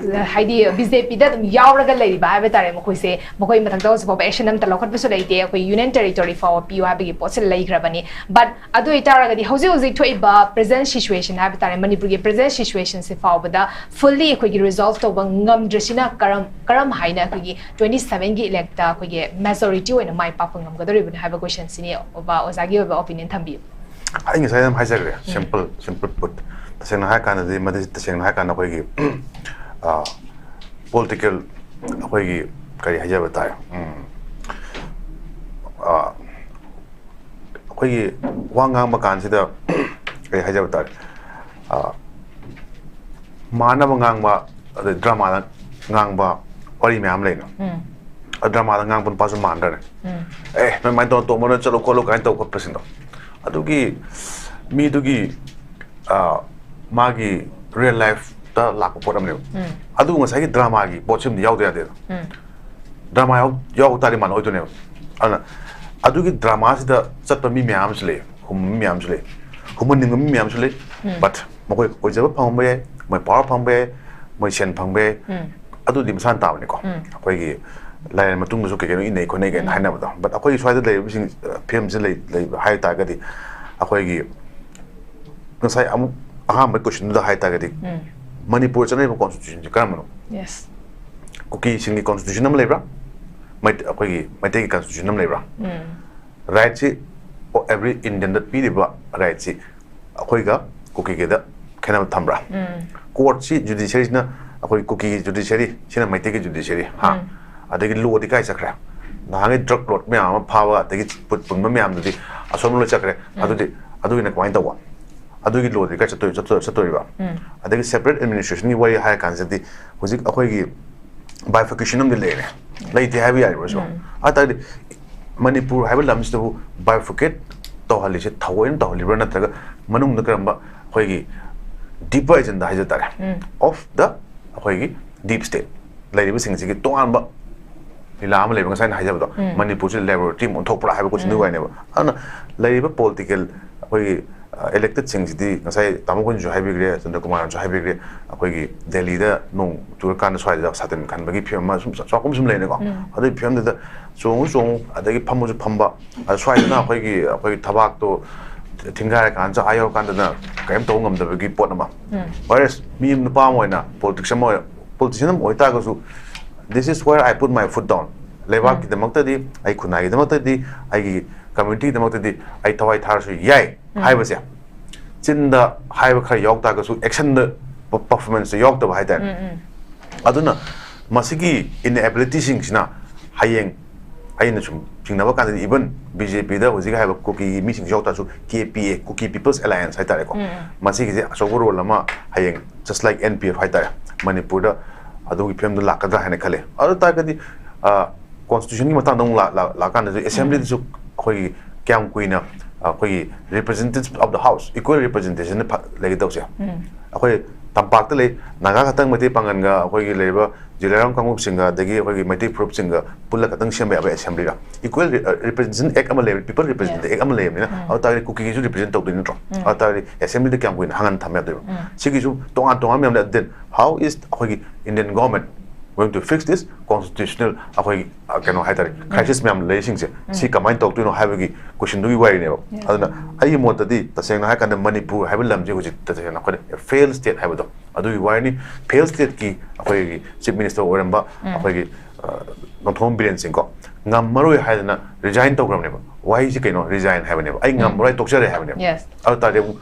ꯍꯥꯏꯗꯤ BJPꯗ ꯑꯗꯨꯝ ꯌꯥꯎꯔꯒ ꯂꯩꯔꯤꯕ ꯍꯥꯏꯕ ꯇꯥꯔꯦ꯫ ꯃꯈꯣꯏꯁꯦ ꯃꯈꯣꯏ ꯃꯊꯛꯇ ꯍꯧꯖꯤꯛ ꯐꯥꯎꯕ action ꯑꯃꯠꯇ ꯂꯧꯈꯠꯄꯁꯨ ꯂꯩꯇꯦ꯫ ꯑꯩꯈꯣꯏ union territory ꯐꯥꯎꯕ ꯄꯤꯌꯨ ꯍꯥꯏꯕꯒꯤ ꯄꯣꯠꯁꯦ ꯂꯩꯈ꯭ꯔꯕꯅꯤ꯫ But ꯑꯗꯨ ꯑꯣꯏꯇꯥꯔꯒꯗꯤ ꯍꯧꯖꯤꯛ ꯍꯧꯖꯤꯛ ꯊꯣꯛꯏꯕ present situation ꯍꯥꯏꯕ ꯇꯥꯔꯦ, ꯃꯅꯤꯄꯨꯔꯒꯤ present situationꯁꯦ ꯐꯥꯎꯕꯗ fully ꯑꯩꯈꯣꯏꯒꯤ resolve ꯇꯧꯕ ꯉꯝꯗ꯭ꯔꯤꯁꯤꯅ ꯀꯔꯝ, ꯀꯔꯝ ꯍꯥꯏꯅ ꯑꯩꯈꯣꯏꯒꯤ twenty sevenꯒꯤ electꯇ ꯑꯩꯈꯣꯏꯒꯤ majority ꯑꯣꯏꯅ ꯃꯥꯏ ꯄꯥꯛꯄ ꯉꯝꯒꯗꯧꯔꯤꯕꯅꯣ ꯍꯥꯏꯕ questionꯁꯤꯅꯤ꯫ ꯑꯣꯕ-, ꯑꯣꯖꯥꯒꯤ ꯑꯣꯏꯕ opinion ꯊꯝꯕꯤꯌꯨ꯫ ꯑꯩ ꯉꯁꯥꯏ ꯑꯗꯨꯝ ꯍꯥꯏꯖꯈ꯭ꯔꯦ꯫ Simple, simple put꯫ ꯇꯁꯦꯡꯅ ꯍꯥꯏꯔ ꯀꯥꯟꯗꯗꯤ, ꯃꯗꯤ ꯇꯁꯦꯡꯅ ꯍꯥꯏꯔ ꯀꯥꯟꯗ ꯑꯩꯈꯣꯏꯒꯤ, ꯑ, political, ꯑꯩꯈꯣꯏꯒꯤ ꯀꯔꯤ ꯍꯥꯏꯖꯕ ꯇꯥꯔꯦ? ꯎꯝ, ꯑ, ꯑꯩꯈꯣꯏꯒꯤ ꯋꯥ ꯉꯥꯡꯕ ꯀꯥꯟꯁꯤꯗ ꯀꯔꯤ ꯍꯥꯏꯖꯕ ꯇꯥꯔꯦ? ꯑ, ꯃꯥꯟꯅꯕ ꯉꯥꯡꯕ, ꯑꯗꯩ dramaꯗ ꯉꯥꯡꯕ ꯋꯥꯔꯤ ꯃꯌꯥꯝ ꯂꯩꯅ꯫ ꯎꯝ. ꯑ, dramaꯗ ꯉꯥꯡꯕ ꯅꯨꯄꯥꯁꯨ ꯃꯥꯟꯗ꯭ꯔꯅꯦ? ꯎꯝ. "ꯑꯦ, ꯅꯣꯏ ꯑꯗꯨꯃꯥꯏꯅ ꯇꯧꯔ ꯇꯣꯛꯃꯣꯅ ꯆꯠꯂꯣ ꯈꯣꯠꯂꯣ" ꯀꯥꯏꯅ ꯇꯧꯕ ꯈꯣꯠꯄꯁꯤꯡꯗꯣ, ꯑꯗꯨꯒꯤ ꯃꯤꯗꯨꯒꯤ, ꯑ, ꯃꯥꯒꯤ real lifeꯇ ꯂꯥꯛꯄ ꯄꯣꯠ ꯑꯃꯅꯦꯕ꯫ ꯎꯝ. ꯑꯗꯨꯕꯨ ꯉꯁꯥꯏꯒꯤ dramaꯒꯤ ꯄꯣꯠꯁꯤꯃꯗꯤ ꯌꯥꯎꯗ ꯌꯥꯗꯦꯗ꯫ ꯎꯝ. Drama ꯌꯥꯎ-, ꯌꯥꯎ ꯇꯥꯔꯗꯤ ꯃꯥꯟꯅ ꯑꯣꯏꯗꯣꯏꯅꯦꯕ꯫ ꯑꯗꯨꯅ ꯑꯗꯨꯒꯤ dramaꯁꯤꯗ ꯆꯠꯄ ꯃꯤ ꯃꯌꯥꯝ ꯑꯃꯁꯨ ꯂꯩ, ꯍꯨꯝꯕ ꯃꯤ ꯃꯌꯥꯝ ꯑꯃꯁꯨ ꯂꯩ, ꯍꯨꯝꯍꯟꯅꯤꯡꯕ ꯃꯤ ꯃꯌꯥꯝ ꯑꯃꯁꯨ ꯂꯩ꯫ ꯎꯝ. But ꯃꯈꯣꯏ ꯑꯣꯏꯖꯕ ꯐꯪꯕ ꯌꯥꯏ, ꯃꯣꯏ power ꯐꯪꯕ ꯌꯥꯏ, ꯃꯣꯏ ꯁꯦꯟ ꯐꯪꯕ ꯌꯥꯏ, ꯎꯝ. ꯑꯗꯨꯗꯤ ꯃꯁꯥꯅ ꯇꯥꯕꯅꯤꯀꯣ꯫ ꯎꯝ. ꯑꯩꯈꯣꯏꯒꯤ ꯂꯥꯏꯔꯦꯟ ꯃꯇꯨꯡꯗꯁꯨ ꯀꯩ ꯀꯩꯅꯣ ꯏꯟꯅꯩ ꯈꯣꯠꯅꯩ ꯀꯥꯏꯅ ꯎꯝ. ꯍꯥꯏꯅꯕꯗꯣ꯫ But ꯑꯩꯈꯣꯏꯒꯤ ꯁ꯭ꯋꯥꯏꯗ ꯂꯩꯔꯤꯕꯁꯤꯡ, ꯑ, ꯐꯤꯕꯝꯁꯤ ꯂꯩ-, ꯂꯩꯕ ꯍꯥꯏ ꯇꯥꯔꯒꯗꯤ, ꯑꯩꯈꯣꯏꯒꯤ ꯉꯁꯥꯏ ꯑꯃꯨꯛ ꯑꯍꯥꯟꯕ questionꯗꯨꯗ ꯍꯥꯏ ꯇꯥꯔꯒꯗꯤ, ꯎꯝ. ꯃꯅꯤꯄꯨꯔ ꯆꯠꯅꯔꯤꯕ constitutionꯁꯤ ꯀꯔꯝꯕꯅꯣ? Yes. ꯀꯨꯀꯤꯁꯤꯡꯒꯤ constitution ꯑꯃ ꯂꯩꯕ꯭ꯔꯥ? ꯃꯩ ꯑꯩꯈꯣꯏꯒꯤ ꯃꯩꯇꯩꯒꯤ ꯀꯟꯁꯇꯤꯇ꯭ꯌꯨꯁꯟ ꯑꯃ ꯂꯩꯕ꯭ꯔꯥ? ꯔꯥꯏꯠꯁꯤ ꯑꯦꯕ꯭ꯔꯤ ꯏꯟꯗꯤꯌꯟꯗ ꯄꯤꯔꯤꯕ ꯔꯥꯏꯠꯁꯤ ꯑꯩꯈꯣꯏꯒ ꯀꯨꯀꯤꯒꯤꯗ ꯈꯦꯠꯅꯕ ꯊꯝꯕ꯭ꯔꯥ? ꯀꯣꯔꯠꯁꯤ, ꯖꯨꯗꯤꯁꯔꯤꯁꯤꯅ ꯑꯩꯈꯣꯏ ꯀꯨꯀꯤꯒꯤ ꯖꯨꯗꯤꯁꯔꯤ, ꯁꯤꯅ ꯃꯩꯇꯩꯒꯤ ꯖꯨꯗꯤꯁꯔꯤ, ꯍꯥ? ꯑꯗꯒꯤ ꯂꯣꯗꯤ ꯀꯥꯏ ꯆꯠꯈ꯭ꯔꯦ? ꯅꯍꯥꯟꯒꯤ ꯗ꯭ꯔꯒ ꯂꯣꯔꯗ ꯃꯌꯥꯝ ꯑꯃ ꯐꯥꯕ ꯑꯗꯒꯤ ꯄꯨꯠ ꯄꯨꯟꯕ ꯃꯌꯥꯝꯗꯨꯗꯤ ꯑꯁꯣꯝꯗ ꯂꯣꯏ ꯆꯠꯈ꯭ꯔꯦ꯫ ꯑꯗꯨꯗꯤ ꯑꯗꯨꯒꯤꯅ ꯀꯃꯥꯏꯅ ꯇꯧꯕ? ꯑꯗꯨꯒꯤ ꯂꯣꯗꯤ ꯀꯥꯏ ꯆꯠꯇꯣꯏ-, ꯆꯠꯇꯣꯏ-, ꯆꯠꯇꯣꯔꯤꯕ? ꯑꯗꯒꯤ ꯁꯦꯄꯔꯦꯠ ꯑꯦꯗꯃꯤꯅꯤꯁꯇ꯭ꯔꯦꯁꯟꯒꯤ ꯋꯥꯔꯤ ꯍꯥꯏꯔ ꯀꯥꯟꯁꯤꯗꯗꯤ ꯍꯧꯖꯤꯛ ꯑꯩꯈꯣꯏꯒꯤ ꯕꯥꯏꯐꯔꯀꯦꯁꯟ ꯑꯃꯗꯤ ꯂꯩꯔꯦ, ꯂꯩꯇꯦ ꯍꯥꯏꯕ ꯌꯥꯏꯔꯣꯏꯁꯨ꯫ ꯑꯗꯨ ꯇꯥꯔꯗꯤ ꯃꯅꯤꯄꯨꯔ ꯍꯥꯏꯕ ꯂꯝꯁꯤꯗꯕꯨ ꯕꯥꯏꯐꯔꯀꯦꯠ ꯇꯧꯍꯜꯂꯤꯁꯦ ꯊꯑꯣꯏꯅ ꯇꯧꯍꯜꯂꯤꯕ꯭ꯔꯥ, ꯅꯠꯇ꯭ꯔꯒ ꯃꯅꯨꯡꯗ ꯀꯔꯝꯕ ꯑꯩꯈꯣꯏꯒꯤ ꯗꯤꯄꯔ ꯑꯦꯖꯦꯟꯗꯥ ꯍꯥꯏꯖ ꯇꯥꯔꯦ, ꯑꯣꯐ ꯗ ꯑꯩꯈꯣꯏꯒꯤ ꯗꯤꯞ ꯁ꯭ꯇꯦꯠ ꯂꯩꯔꯤꯕꯁꯤꯡꯁꯤꯒꯤ ꯇꯣꯉꯥꯟꯕ ꯂꯤꯂꯥ ꯑꯃ ꯂꯩꯕ, ꯉꯁꯥꯏ ꯑꯩꯅ ꯍꯥꯏꯖꯕꯗꯣ, ꯃꯅꯤꯄꯨꯔꯁꯤ ꯂꯦꯕꯣꯔꯦꯇꯔꯤ ꯑꯃ ꯑꯣꯟꯊꯣꯛꯄ꯭ꯔꯥ ꯍꯥꯏꯕ ꯀꯣꯏꯁꯟꯗꯨꯒꯤ ꯋꯥꯔꯤꯅꯦꯕ꯫ ꯑꯗꯨꯅ ꯂꯩꯔꯤꯕ ꯄꯣꯂꯤꯇꯤꯀꯦꯜ ꯑꯩꯈꯣꯏꯒꯤ ꯏꯂꯦꯛꯇꯦꯠꯁꯤꯡꯁꯤꯗꯤ ꯉꯁꯥꯏ ꯇꯥꯃꯣ ꯑꯩꯈꯣꯏꯅꯁꯨ ꯍꯥꯏꯕꯤꯈ꯭ꯔꯦ, ꯆꯟꯗ꯭ꯔꯀꯨꯃꯥꯔꯅꯁꯨ ꯍꯥꯏꯕꯤꯈ꯭ꯔꯦ, ꯑꯩꯈꯣꯏꯒꯤ ꯗꯦꯜꯂꯤꯗ ꯅꯣꯡ ꯆꯨꯔꯀꯥꯟꯗ ꯁ꯭ꯋꯥꯏꯗ ꯁꯥꯇꯤꯟ ꯈꯟꯕꯒꯤ ꯐꯤꯕꯝ ꯑꯃ ꯁꯨꯝ ꯆꯥꯎꯔꯥꯛꯄ ꯁꯨꯝ ꯂꯩꯅꯀꯣ꯫ ꯑꯗꯨꯒꯤ ꯐꯤꯕꯝꯗꯨꯗ ꯆꯣꯡꯉꯨ ꯆꯣꯡꯉꯨ, ꯑꯗꯒꯤ ꯐꯝꯃꯁꯨ ꯐꯝꯕ, ꯑꯗ ꯁ꯭ꯋꯥꯏꯗꯅ ꯑꯩꯈꯣꯏꯒꯤ, ꯑꯩꯈꯣꯏꯒꯤ ꯊꯕꯥꯛꯇꯣ ꯊꯤꯡꯒꯥꯏꯔꯀꯥꯟꯗ ꯑꯥ ꯌꯧꯔꯀꯥꯟꯗꯗꯅ ꯀꯔꯤꯝ ꯇꯧꯕ ꯉꯝꯗꯕꯒꯤ ꯄꯣꯠ ꯑꯃ꯫ ꯋꯥꯔꯦꯁ ꯃꯤ ꯅꯨꯄꯥ ꯑꯃ ꯑꯣꯏꯅ, ꯄꯣꯂꯤꯇꯤꯛꯁ ꯑꯃ ꯑꯣꯏꯅ, ꯄꯣꯂꯤꯇꯤꯁꯤꯌꯟ ꯑꯃ ꯑꯣꯏꯇꯥꯔꯒꯁꯨ, "This is where I put my foot down." ꯂꯩꯕꯥꯛꯀꯤꯗꯃꯛꯇꯗꯤ, ꯑꯩ ꯈꯨꯟꯅꯥꯏꯒꯤꯗꯃꯛꯇꯗꯤ, ꯑꯩꯒꯤ ꯀꯝꯃ꯭ꯌꯨꯅꯤꯇꯤꯒꯤꯗꯃꯛꯇꯗꯤ ꯑꯩ ꯊꯋꯥꯏ ꯊꯥꯔꯁꯨ ꯌꯥꯏ ꯍꯥꯏꯕꯁꯦ, ꯆꯤꯟꯗ ꯍꯥꯏꯕ ꯈꯔ ꯌꯥꯎ ꯇꯥꯔꯒꯁꯨ, ꯑꯦꯛꯁꯟꯗ, ꯄꯔꯐꯣꯔꯃꯦꯟꯁꯇ ꯌꯥꯎꯗꯕ ꯍꯥꯏꯇꯥꯔꯦ꯫ ꯑꯗꯨꯅ ꯃꯁꯤꯒꯤ ꯏꯟꯑꯦꯕꯤꯂꯤꯇꯤꯁꯤꯡꯁꯤꯅ ꯍꯌꯦꯡ ꯑꯩꯅ ꯁꯨꯝ ꯆꯤꯡꯅꯕ ꯀꯥꯟꯗꯗꯤ, ꯏꯚꯟ ꯕꯤ ꯖꯦ ꯄꯤꯗ ꯍꯧꯖꯤꯛ ꯍꯥꯏꯕ ꯀꯨꯀꯤꯒꯤ ꯃꯤꯁꯤꯡꯁꯨ ꯌꯥꯎ ꯇꯥꯔꯁꯨ, ꯀꯦ ꯄꯤ ꯑꯦ, ꯀꯨꯀꯤ ꯄꯤꯄꯜꯁ ꯑꯦꯂꯥꯏꯟꯁ ꯍꯥꯏꯇꯥꯔꯦꯀꯣ, ꯃꯁꯤꯒꯤꯁꯦ ꯑꯆꯧꯕ ꯔꯣꯜ ꯑꯃ ꯍꯌꯦꯡ, just like N P F ꯍꯥꯏꯇꯥꯔꯦ, ꯃꯅꯤꯄꯨꯔꯗ ꯑꯗꯨꯒꯤ ꯐꯤꯕꯝꯗ ꯂꯥꯛꯀꯗ꯭ꯔꯥ ꯍꯥꯏꯅ ꯈꯜꯂꯦ꯫ ꯑꯗꯨ ꯇꯥꯔꯒꯗꯤ, ꯑ, ꯀꯣꯟꯁꯇꯤꯇ꯭ꯌꯨꯁꯟꯒꯤ ꯃꯇꯥꯡꯗ ꯑꯃꯨꯛ ꯂꯥ-, ꯂꯥ-, ꯂꯥꯛꯀꯥꯟꯗꯁꯨ, ꯑꯦꯁꯦꯝꯕ꯭ꯂꯤꯗꯁꯨ ꯑꯩꯈꯣꯏꯒꯤ ꯀꯌꯥꯝ ꯀꯨꯏꯅ, ꯑ, ꯑꯩꯈꯣꯏꯒꯤ representatives of the house, equal representation ꯐ-, ꯂꯩꯒꯗꯧꯁꯦ꯫ ꯑꯩꯈꯣꯏ ꯇꯝꯄꯥꯛꯇ ꯂꯩ, ꯅꯥꯒꯥ ꯈꯛꯇꯪ, ꯃꯩꯇꯩ ꯄꯥꯉꯟꯒ ꯑꯩꯈꯣꯏꯒꯤ ꯂꯩꯔꯤꯕ ꯖꯤꯂꯥꯏꯔꯣꯡ ꯀꯥꯡꯂꯨꯞꯁꯤꯡꯒ, ꯑꯗꯒꯤ ꯑꯩꯈꯣꯏꯒꯤ ꯃꯩꯇꯩ ꯐꯨꯔꯨꯞꯁꯤꯡꯒ ꯄꯨꯜꯂ ꯈꯛꯇꯪ ꯁꯦꯝꯕ ꯌꯥꯕ ꯑꯦꯁꯦꯝꯕ꯭ꯂꯤꯔ? Equal Re-, ꯑ, Representation Act ꯑꯃ ꯂꯩꯕ, People Representation Act ꯑꯃ ꯂꯩꯕꯅꯤꯅ, ꯑꯗꯨ ꯇꯥꯔꯗꯤ ꯀꯨꯀꯤꯒꯤꯁꯨ represent ꯇꯧꯗꯣꯏ ꯅꯠꯇ꯭ꯔꯣ? ꯑꯗꯨ ꯇꯥꯔꯗꯤ ꯑꯦꯁꯦꯝꯕ꯭ꯂꯤꯗ ꯀꯌꯥꯝ ꯀꯨꯏꯅ ꯍꯥꯡꯍꯟ ꯊꯝꯕ ꯌꯥꯗꯣꯏꯕ? ꯁꯤꯒꯤꯁꯨ ꯇꯣꯉꯥꯟ ꯇꯣꯉꯥꯟꯕ ꯃꯌꯥꯝ ꯂꯩ꯫ Then how is ꯑꯩꯈꯣꯏꯒꯤ Indian government going to fix this constitutional, ꯑꯩꯈꯣꯏꯒꯤ, ꯑ, ꯀꯩꯅꯣ ꯍꯥꯏꯇꯥꯔꯦ, ꯀ꯭ꯔꯥꯏꯁꯤꯁ ꯃꯌꯥꯝ ꯂꯩꯔꯤꯁꯤꯡꯁꯦ, ꯁꯤ ꯀꯃꯥꯏꯅ ꯇꯧꯗꯣꯏꯅꯣ ꯍꯥꯏꯕꯒꯤ ꯀꯣꯏꯁꯟꯗꯨꯒꯤ ꯋꯥꯔꯤꯅꯦꯕ꯫ ꯑꯗꯨꯅ ꯑꯩꯒꯤ ꯃꯣꯠꯇꯗꯤ, ꯇꯁꯦꯡꯅ ꯍꯥꯏꯔꯀꯥꯟꯗ, ꯃꯅꯤꯄꯨꯔ ꯍꯥꯏꯕ ꯂꯝꯁꯦ ꯍꯧꯖꯤꯛ ꯇꯁꯦꯡꯅ ꯑꯩꯈꯣꯏꯅ ꯐꯦꯜ ꯁ꯭ꯇꯦꯠ ꯍꯥꯏꯕꯗꯣ, ꯑꯗꯨꯒꯤ ꯋꯥꯔꯤꯅꯤ꯫ ꯐꯦꯜ ꯁ꯭ꯇꯦꯠꯀꯤ ꯑꯩꯈꯣꯏꯒꯤ ꯆꯤꯐ ꯃꯤꯅꯤꯁꯇꯔ ꯑꯣꯏꯔꯝꯕ ꯑꯩꯈꯣꯏꯒꯤ, ꯑ, ꯅꯣꯡꯊꯣꯝꯕꯝ ꯕꯤꯔꯦꯟ ꯁꯤꯡ ꯀꯣ, ꯉꯝꯃꯔꯣꯏ ꯍꯥꯏꯗꯅ ꯔꯤꯖꯥꯏꯟ ꯇꯧꯈ꯭ꯔꯕꯅꯦꯕ꯫ ꯋꯥꯍꯩꯁꯤ ꯀꯩꯅꯣ? ꯔꯤꯖꯥꯏꯟ ꯍꯥꯏꯕꯅꯦꯕ꯫ "ꯑꯩ ꯉꯝꯃꯔꯣꯏ, ꯇꯣꯛꯆꯔꯦ" ꯍꯥꯏꯕꯅꯦꯕ꯫ Yes. ꯑꯗꯨ ꯇꯥꯔꯗꯤ ꯑꯃꯨꯛ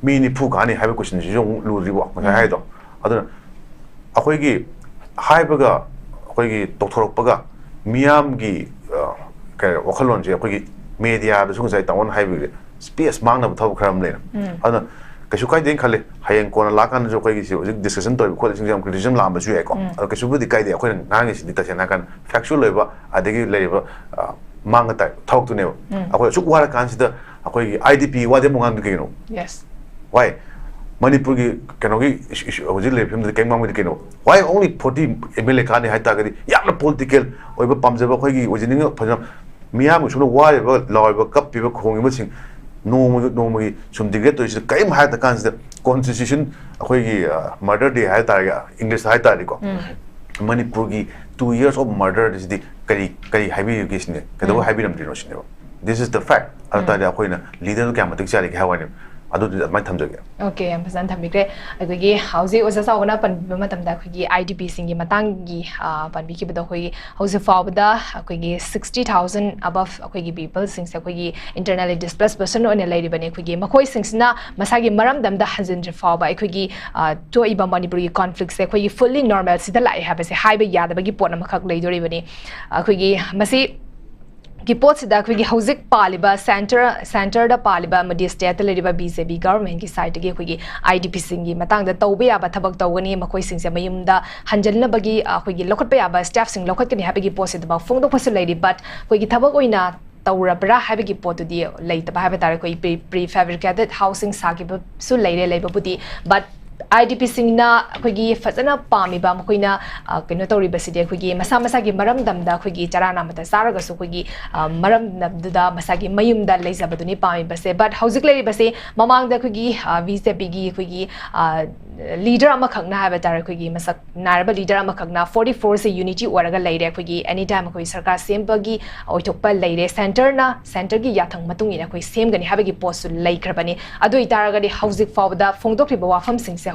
ꯃꯤ ꯅꯤꯐꯨ ꯀꯥꯅꯤ ꯍꯥꯏꯕ ꯀꯣꯏꯁꯟꯁꯤꯁꯨ ꯑꯃꯨꯛ ꯂꯨꯔꯤꯕꯣ, ꯉꯁꯥꯏ ꯍꯥꯏꯗꯣ꯫ ꯑꯗꯨꯅ ꯑꯩꯈꯣꯏꯒꯤ ꯍꯥꯏꯕꯒ ꯑꯩꯈꯣꯏꯒꯤ ꯇꯧꯊꯣꯔꯛꯄꯒ ꯃꯤꯌꯥꯝꯒꯤ, ꯑ, ꯀꯩ ꯋꯥꯈꯜꯂꯣꯟꯁꯦ ꯑꯩꯈꯣꯏꯒꯤ ꯃꯦꯗꯤꯌꯥꯗꯁꯨ ꯉꯁꯥꯏ ꯇꯥꯃꯣꯅ ꯍꯥꯏꯕꯤꯔꯦ, ꯁ꯭ꯄꯦꯁ ꯃꯥꯡꯅꯕ ꯊꯕꯛ ꯈꯔ ꯑꯃ ꯂꯩꯔꯦ꯫ ꯑꯗꯨꯅ ꯀꯩꯁꯨ ꯀꯥꯏꯗꯦꯅ ꯈꯜꯂꯤ꯫ ꯍꯌꯦꯡ ꯀꯣꯟꯅ ꯂꯥꯛꯀꯥꯟꯗꯁꯨ ꯑꯩꯈꯣꯏꯒꯤꯁꯤ ꯍꯧꯖꯤꯛ ꯗꯤꯁꯀꯁꯟ ꯇꯧꯔꯤꯕ ꯈꯣꯠꯂꯤꯁꯤꯡꯁꯦ ꯌꯥꯝ ꯀ꯭ꯔꯤꯇꯤꯁꯤꯖꯝ ꯂꯥꯛꯑꯝꯕꯁꯨ ꯌꯥꯏꯀꯣ꯫ ꯑꯗꯣ ꯀꯩꯁꯨꯕꯨꯗꯤ ꯀꯥꯏꯗꯦ꯫ ꯑꯩꯈꯣꯏꯅ ꯉꯥꯡꯉꯤꯁꯤꯗꯤ ꯇꯁꯦꯡꯅ ꯍꯥꯏꯔꯀꯥꯟꯗ ꯐꯦꯛꯆꯨꯋꯦꯜ ꯑꯣꯏꯕ, ꯑꯗꯒꯤ ꯂꯩꯔꯤꯕ, ꯑ, ꯃꯥꯡꯒ ꯇꯥꯏ ꯊꯕꯛꯇꯨꯅꯦꯕ꯫ ꯑꯩꯈꯣꯏ ꯑꯁꯨꯛ ꯋꯥꯔꯀꯥꯟꯁꯤꯗ ꯑꯩꯈꯣꯏꯒꯤ ꯑꯥꯏ ꯗꯤ ꯄꯤ ꯋꯥꯗꯤ ꯑꯃꯨꯛ ꯉꯥꯡꯗ꯭ꯔꯤ ꯀꯩꯒꯤꯅꯣ? Yes. ꯋꯥꯏ? ꯃꯅꯤꯄꯨꯔꯒꯤ ꯀꯩꯅꯣꯒꯤ ꯏꯁꯨ, ꯏꯁꯨ, ꯍꯧꯖꯤꯛ ꯂꯩꯔꯤꯕ ꯐꯤꯕꯝꯗꯗꯤ ꯀꯔꯤꯝ ꯉꯥꯡꯕꯗꯤ ꯀꯩꯅꯣ? Why only forty M L A ꯀꯥꯅꯤ ꯍꯥꯏ ꯇꯥꯔꯒꯗꯤ ꯌꯥꯝꯅ ꯄꯣꯂꯤꯇꯤꯀꯦꯜ ꯑꯣꯏꯕ ꯄꯥꯝꯖꯕ ꯑꯩꯈꯣꯏꯒꯤ ꯑꯣꯏꯖꯅꯤꯡꯉ ꯐꯖꯅ ꯃꯤꯌꯥꯝꯒꯤ ꯁꯣꯝꯗ ꯋꯥꯔꯤꯕ, ꯂꯥꯎꯔꯤꯕ, ꯀꯞꯄꯤꯕ, ꯈꯣꯡꯉꯤꯕꯁꯤꯡ ꯅꯣꯡꯃꯒꯤ, ꯅꯣꯡꯃꯒꯤ ꯁꯨꯝ ꯗꯤꯒ꯭ꯔꯦꯗ ꯇꯧꯔꯤꯁꯤꯗ ꯀꯔꯤꯝ ꯍꯥꯏꯔꯛꯇ ꯀꯥꯟꯁꯤꯗ ꯀꯣꯟꯁꯇꯤꯇ꯭ꯌꯨꯁꯟ ꯑꯩꯈꯣꯏꯒꯤ, ꯑ, ꯃꯔꯗꯔ ꯗꯦ ꯍꯥꯏ ꯇꯥꯔꯒ, ꯏꯪꯂꯤꯁꯇ ꯍꯥꯏ ꯇꯥꯔꯗꯤꯀꯣ, ꯃꯅꯤꯄꯨꯔꯒꯤ two years of murder ꯁꯤꯗꯤ ꯀꯔꯤ, ꯀꯔꯤ ꯍꯥꯏꯕꯤꯔꯤꯒꯦ ꯁꯤꯅꯦ, ꯀꯩꯗꯧꯕꯩ ꯍꯥꯏꯕꯤꯔꯝꯗ꯭ꯔꯤꯅꯣ ꯁꯤꯅꯦꯕ꯫ This is the fact. ꯑꯗꯨ ꯇꯥꯔꯗꯤ ꯑꯩꯈꯣꯏꯅ ꯂꯤꯗꯔꯗꯨ ꯀꯌꯥꯝ ꯃꯇꯤꯛ ꯆꯥꯔꯤꯒꯦ ꯍꯥꯏꯕ ꯋꯥꯅꯦꯕ꯫ ꯑꯗꯨꯗꯤ ꯑꯗꯨꯃꯥꯏꯅ ꯊꯝꯖꯒꯦ꯫ Okay, ꯌꯥꯝ ꯐꯖꯅ ꯊꯝꯕꯤꯈ꯭ꯔꯦ꯫ ꯑꯩꯈꯣꯏꯒꯤ ꯍꯧꯖꯤꯛ ꯑꯣꯖꯥ ꯆꯥꯎꯕꯅ ꯄꯟꯕꯤꯕ ꯃꯇꯝꯗ ꯑꯩꯈꯣꯏꯒꯤ ꯑꯥꯏ ꯗꯤ ꯄꯤ ꯁꯤꯡꯒꯤ ꯃꯇꯥꯡꯒꯤ, ꯑ, ꯄꯟꯕꯤꯈꯤꯕꯗꯣ, ꯑꯩꯈꯣꯏꯒꯤ ꯍꯧꯖꯤꯛ ꯐꯥꯎꯕꯗ ꯑꯩꯈꯣꯏꯒꯤ sixty thousand above ꯑꯩꯈꯣꯏꯒꯤ ꯄꯤꯄꯜꯁꯤꯡꯁꯦ ꯑꯩꯈꯣꯏꯒꯤ internally displaced person ꯑꯣꯏꯅ ꯂꯩꯔꯤꯕꯅꯤ꯫ ꯑꯩꯈꯣꯏꯒꯤ ꯃꯈꯣꯏꯁꯤꯡꯁꯤꯅ ꯃꯁꯥꯒꯤ ꯃꯔꯝꯗꯝꯗ ꯍꯟꯖꯤꯟꯗ꯭ꯔꯤ ꯐꯥꯎꯕ ꯑꯩꯈꯣꯏꯒꯤ, ꯑ, ꯊꯣꯛꯏꯕ ꯃꯅꯤꯄꯨꯔꯒꯤ ꯀꯣꯟꯐ꯭ꯂꯤꯛꯁꯦ ꯑꯩꯈꯣꯏꯒꯤ fully normalꯁꯤꯗ ꯂꯥꯛꯑꯦ ꯍꯥꯏꯕꯁꯦ ꯍꯥꯏꯕ ꯌꯥꯗꯕꯒꯤ ꯄꯣꯠ ꯑꯃꯈꯛ ꯂꯩꯗꯣꯔꯤꯕꯅꯤ꯫ ꯑꯩꯈꯣꯏꯒꯤ ꯃꯁꯤ ꯒꯤ ꯄꯣꯠꯁꯤꯗ ꯑꯩꯈꯣꯏꯒꯤ ꯍꯧꯖꯤꯛ ꯄꯥꯜꯂꯤꯕ ꯁꯦꯟꯇꯔ, ꯁꯦꯟꯇꯔꯗ ꯄꯥꯜꯂꯤꯕ ꯑꯃꯗꯤ ꯁ꯭ꯇꯦꯠꯇ ꯂꯩꯔꯤꯕ ꯕꯤ ꯖꯦ ꯄꯤ ꯒꯚꯔꯟꯃꯦꯟꯠꯀꯤ ꯁꯥꯏꯠꯇꯒꯤ ꯑꯩꯈꯣꯏꯒꯤ ꯑꯥꯏ ꯗꯤ ꯄꯤ ꯁꯤꯡꯒꯤ ꯃꯇꯥꯡꯗ ꯇꯧꯕ ꯌꯥꯕ ꯊꯕꯛ ꯇꯧꯒꯅꯤ, ꯃꯈꯣꯏꯁꯤꯡꯁꯦ ꯃꯌꯨꯝꯗ ꯍꯟꯖꯤꯟꯅꯕꯒꯤ, ꯑ, ꯑꯩꯈꯣꯏꯒꯤ ꯂꯧꯈꯠꯄ ꯌꯥꯕ ꯁ꯭ꯇꯦꯞꯁꯤꯡ ꯂꯧꯈꯠꯀꯅꯤ ꯍꯥꯏꯕꯒꯤ ꯄꯣꯠꯁꯤꯗꯃꯛ ꯐꯣꯡꯗꯣꯛꯄꯁꯨ ꯂꯩꯔꯤ꯫ But ꯑꯩꯈꯣꯏꯒꯤ ꯊꯕꯛ ꯑꯣꯏꯅ ꯇꯧꯔꯕ꯭ꯔꯥ ꯍꯥꯏꯕꯒꯤ ꯄꯣꯠꯇꯨꯗꯤ ꯂꯩꯇꯕ ꯍꯥꯏꯕ ꯇꯥꯔꯦ꯫ ꯑꯩꯈꯣꯏ pre, prefabricated housing ꯁꯥꯈꯤꯕꯁꯨ ꯂꯩꯔꯦ ꯂꯩꯕꯕꯨꯗꯤ, but ꯑꯥꯏ ꯗꯤ ꯄꯤ ꯁꯤꯡꯅ ꯑꯩꯈꯣꯏꯒꯤ ꯐꯖꯅ ꯄꯥꯝꯃꯤꯕ, ꯃꯈꯣꯏꯅ, ꯑ, ꯀꯩꯅꯣ ꯇꯧꯔꯤꯕꯁꯤꯗꯤ ꯑꯩꯈꯣꯏꯒꯤ ꯃꯁꯥ ꯃꯁꯥꯒꯤ ꯃꯔꯝꯗꯝꯗ ꯑꯩꯈꯣꯏꯒꯤ ꯆꯔꯥ ꯅꯥꯝꯃꯇ ꯆꯥꯔꯒꯁꯨ ꯑꯩꯈꯣꯏꯒꯤ, ꯑ, ꯃꯔꯝꯗꯝꯗꯨꯗ ꯃꯁꯥꯒꯤ ꯃꯌꯨꯝꯗ ꯂꯩꯖꯕꯗꯨꯅꯤ ꯄꯥꯝꯃꯤꯕꯁꯦ꯫ But ꯍꯧꯖꯤꯛ ꯂꯩꯔꯤꯕꯁꯤ ꯃꯃꯥꯡꯗ ꯑꯩꯈꯣꯏꯒꯤ, ꯑ, ꯕꯤ ꯖꯦ ꯄꯤꯒꯤ ꯑꯩꯈꯣꯏꯒꯤ, ꯑ, ꯂꯤꯗꯔ ꯑꯃꯈꯛꯅ ꯍꯥꯏꯕ ꯇꯥꯔꯦ, ꯑꯩꯈꯣꯏꯒꯤ ꯃꯁꯛ ꯅꯥꯏꯔꯕ ꯂꯤꯗꯔ ꯑꯃꯈꯛꯅ forty four ꯁꯦ unity ꯑꯣꯏꯔꯒ ꯂꯩꯔꯦ꯫ ꯑꯩꯈꯣꯏꯒꯤ any time ꯑꯩꯈꯣꯏ ꯁꯔꯀꯥꯔ ꯁꯦꯝꯕꯒꯤ ꯑꯣꯏꯊꯣꯛꯄ ꯂꯩꯔꯦ, ꯁꯦꯟꯇꯔꯅ, ꯁꯦꯟꯇꯔꯒꯤ ꯌꯥꯊꯪ ꯃꯇꯨꯡ ꯏꯟꯅ ꯑꯩꯈꯣꯏ ꯁꯦꯝꯒꯅꯤ ꯍꯥꯏꯕꯒꯤ ꯄꯣꯠꯁꯨ ꯂꯩꯈ꯭ꯔꯕꯅꯤ꯫ ꯑꯗꯨ ꯑꯣꯏꯇꯥꯔꯒꯗꯤ ꯍꯧꯖꯤꯛ ꯐꯥꯎꯕꯗ ꯐꯣꯡꯗꯣꯛꯈ꯭ꯔꯤꯕ ꯋꯥꯐꯝꯁꯤꯡꯁꯦ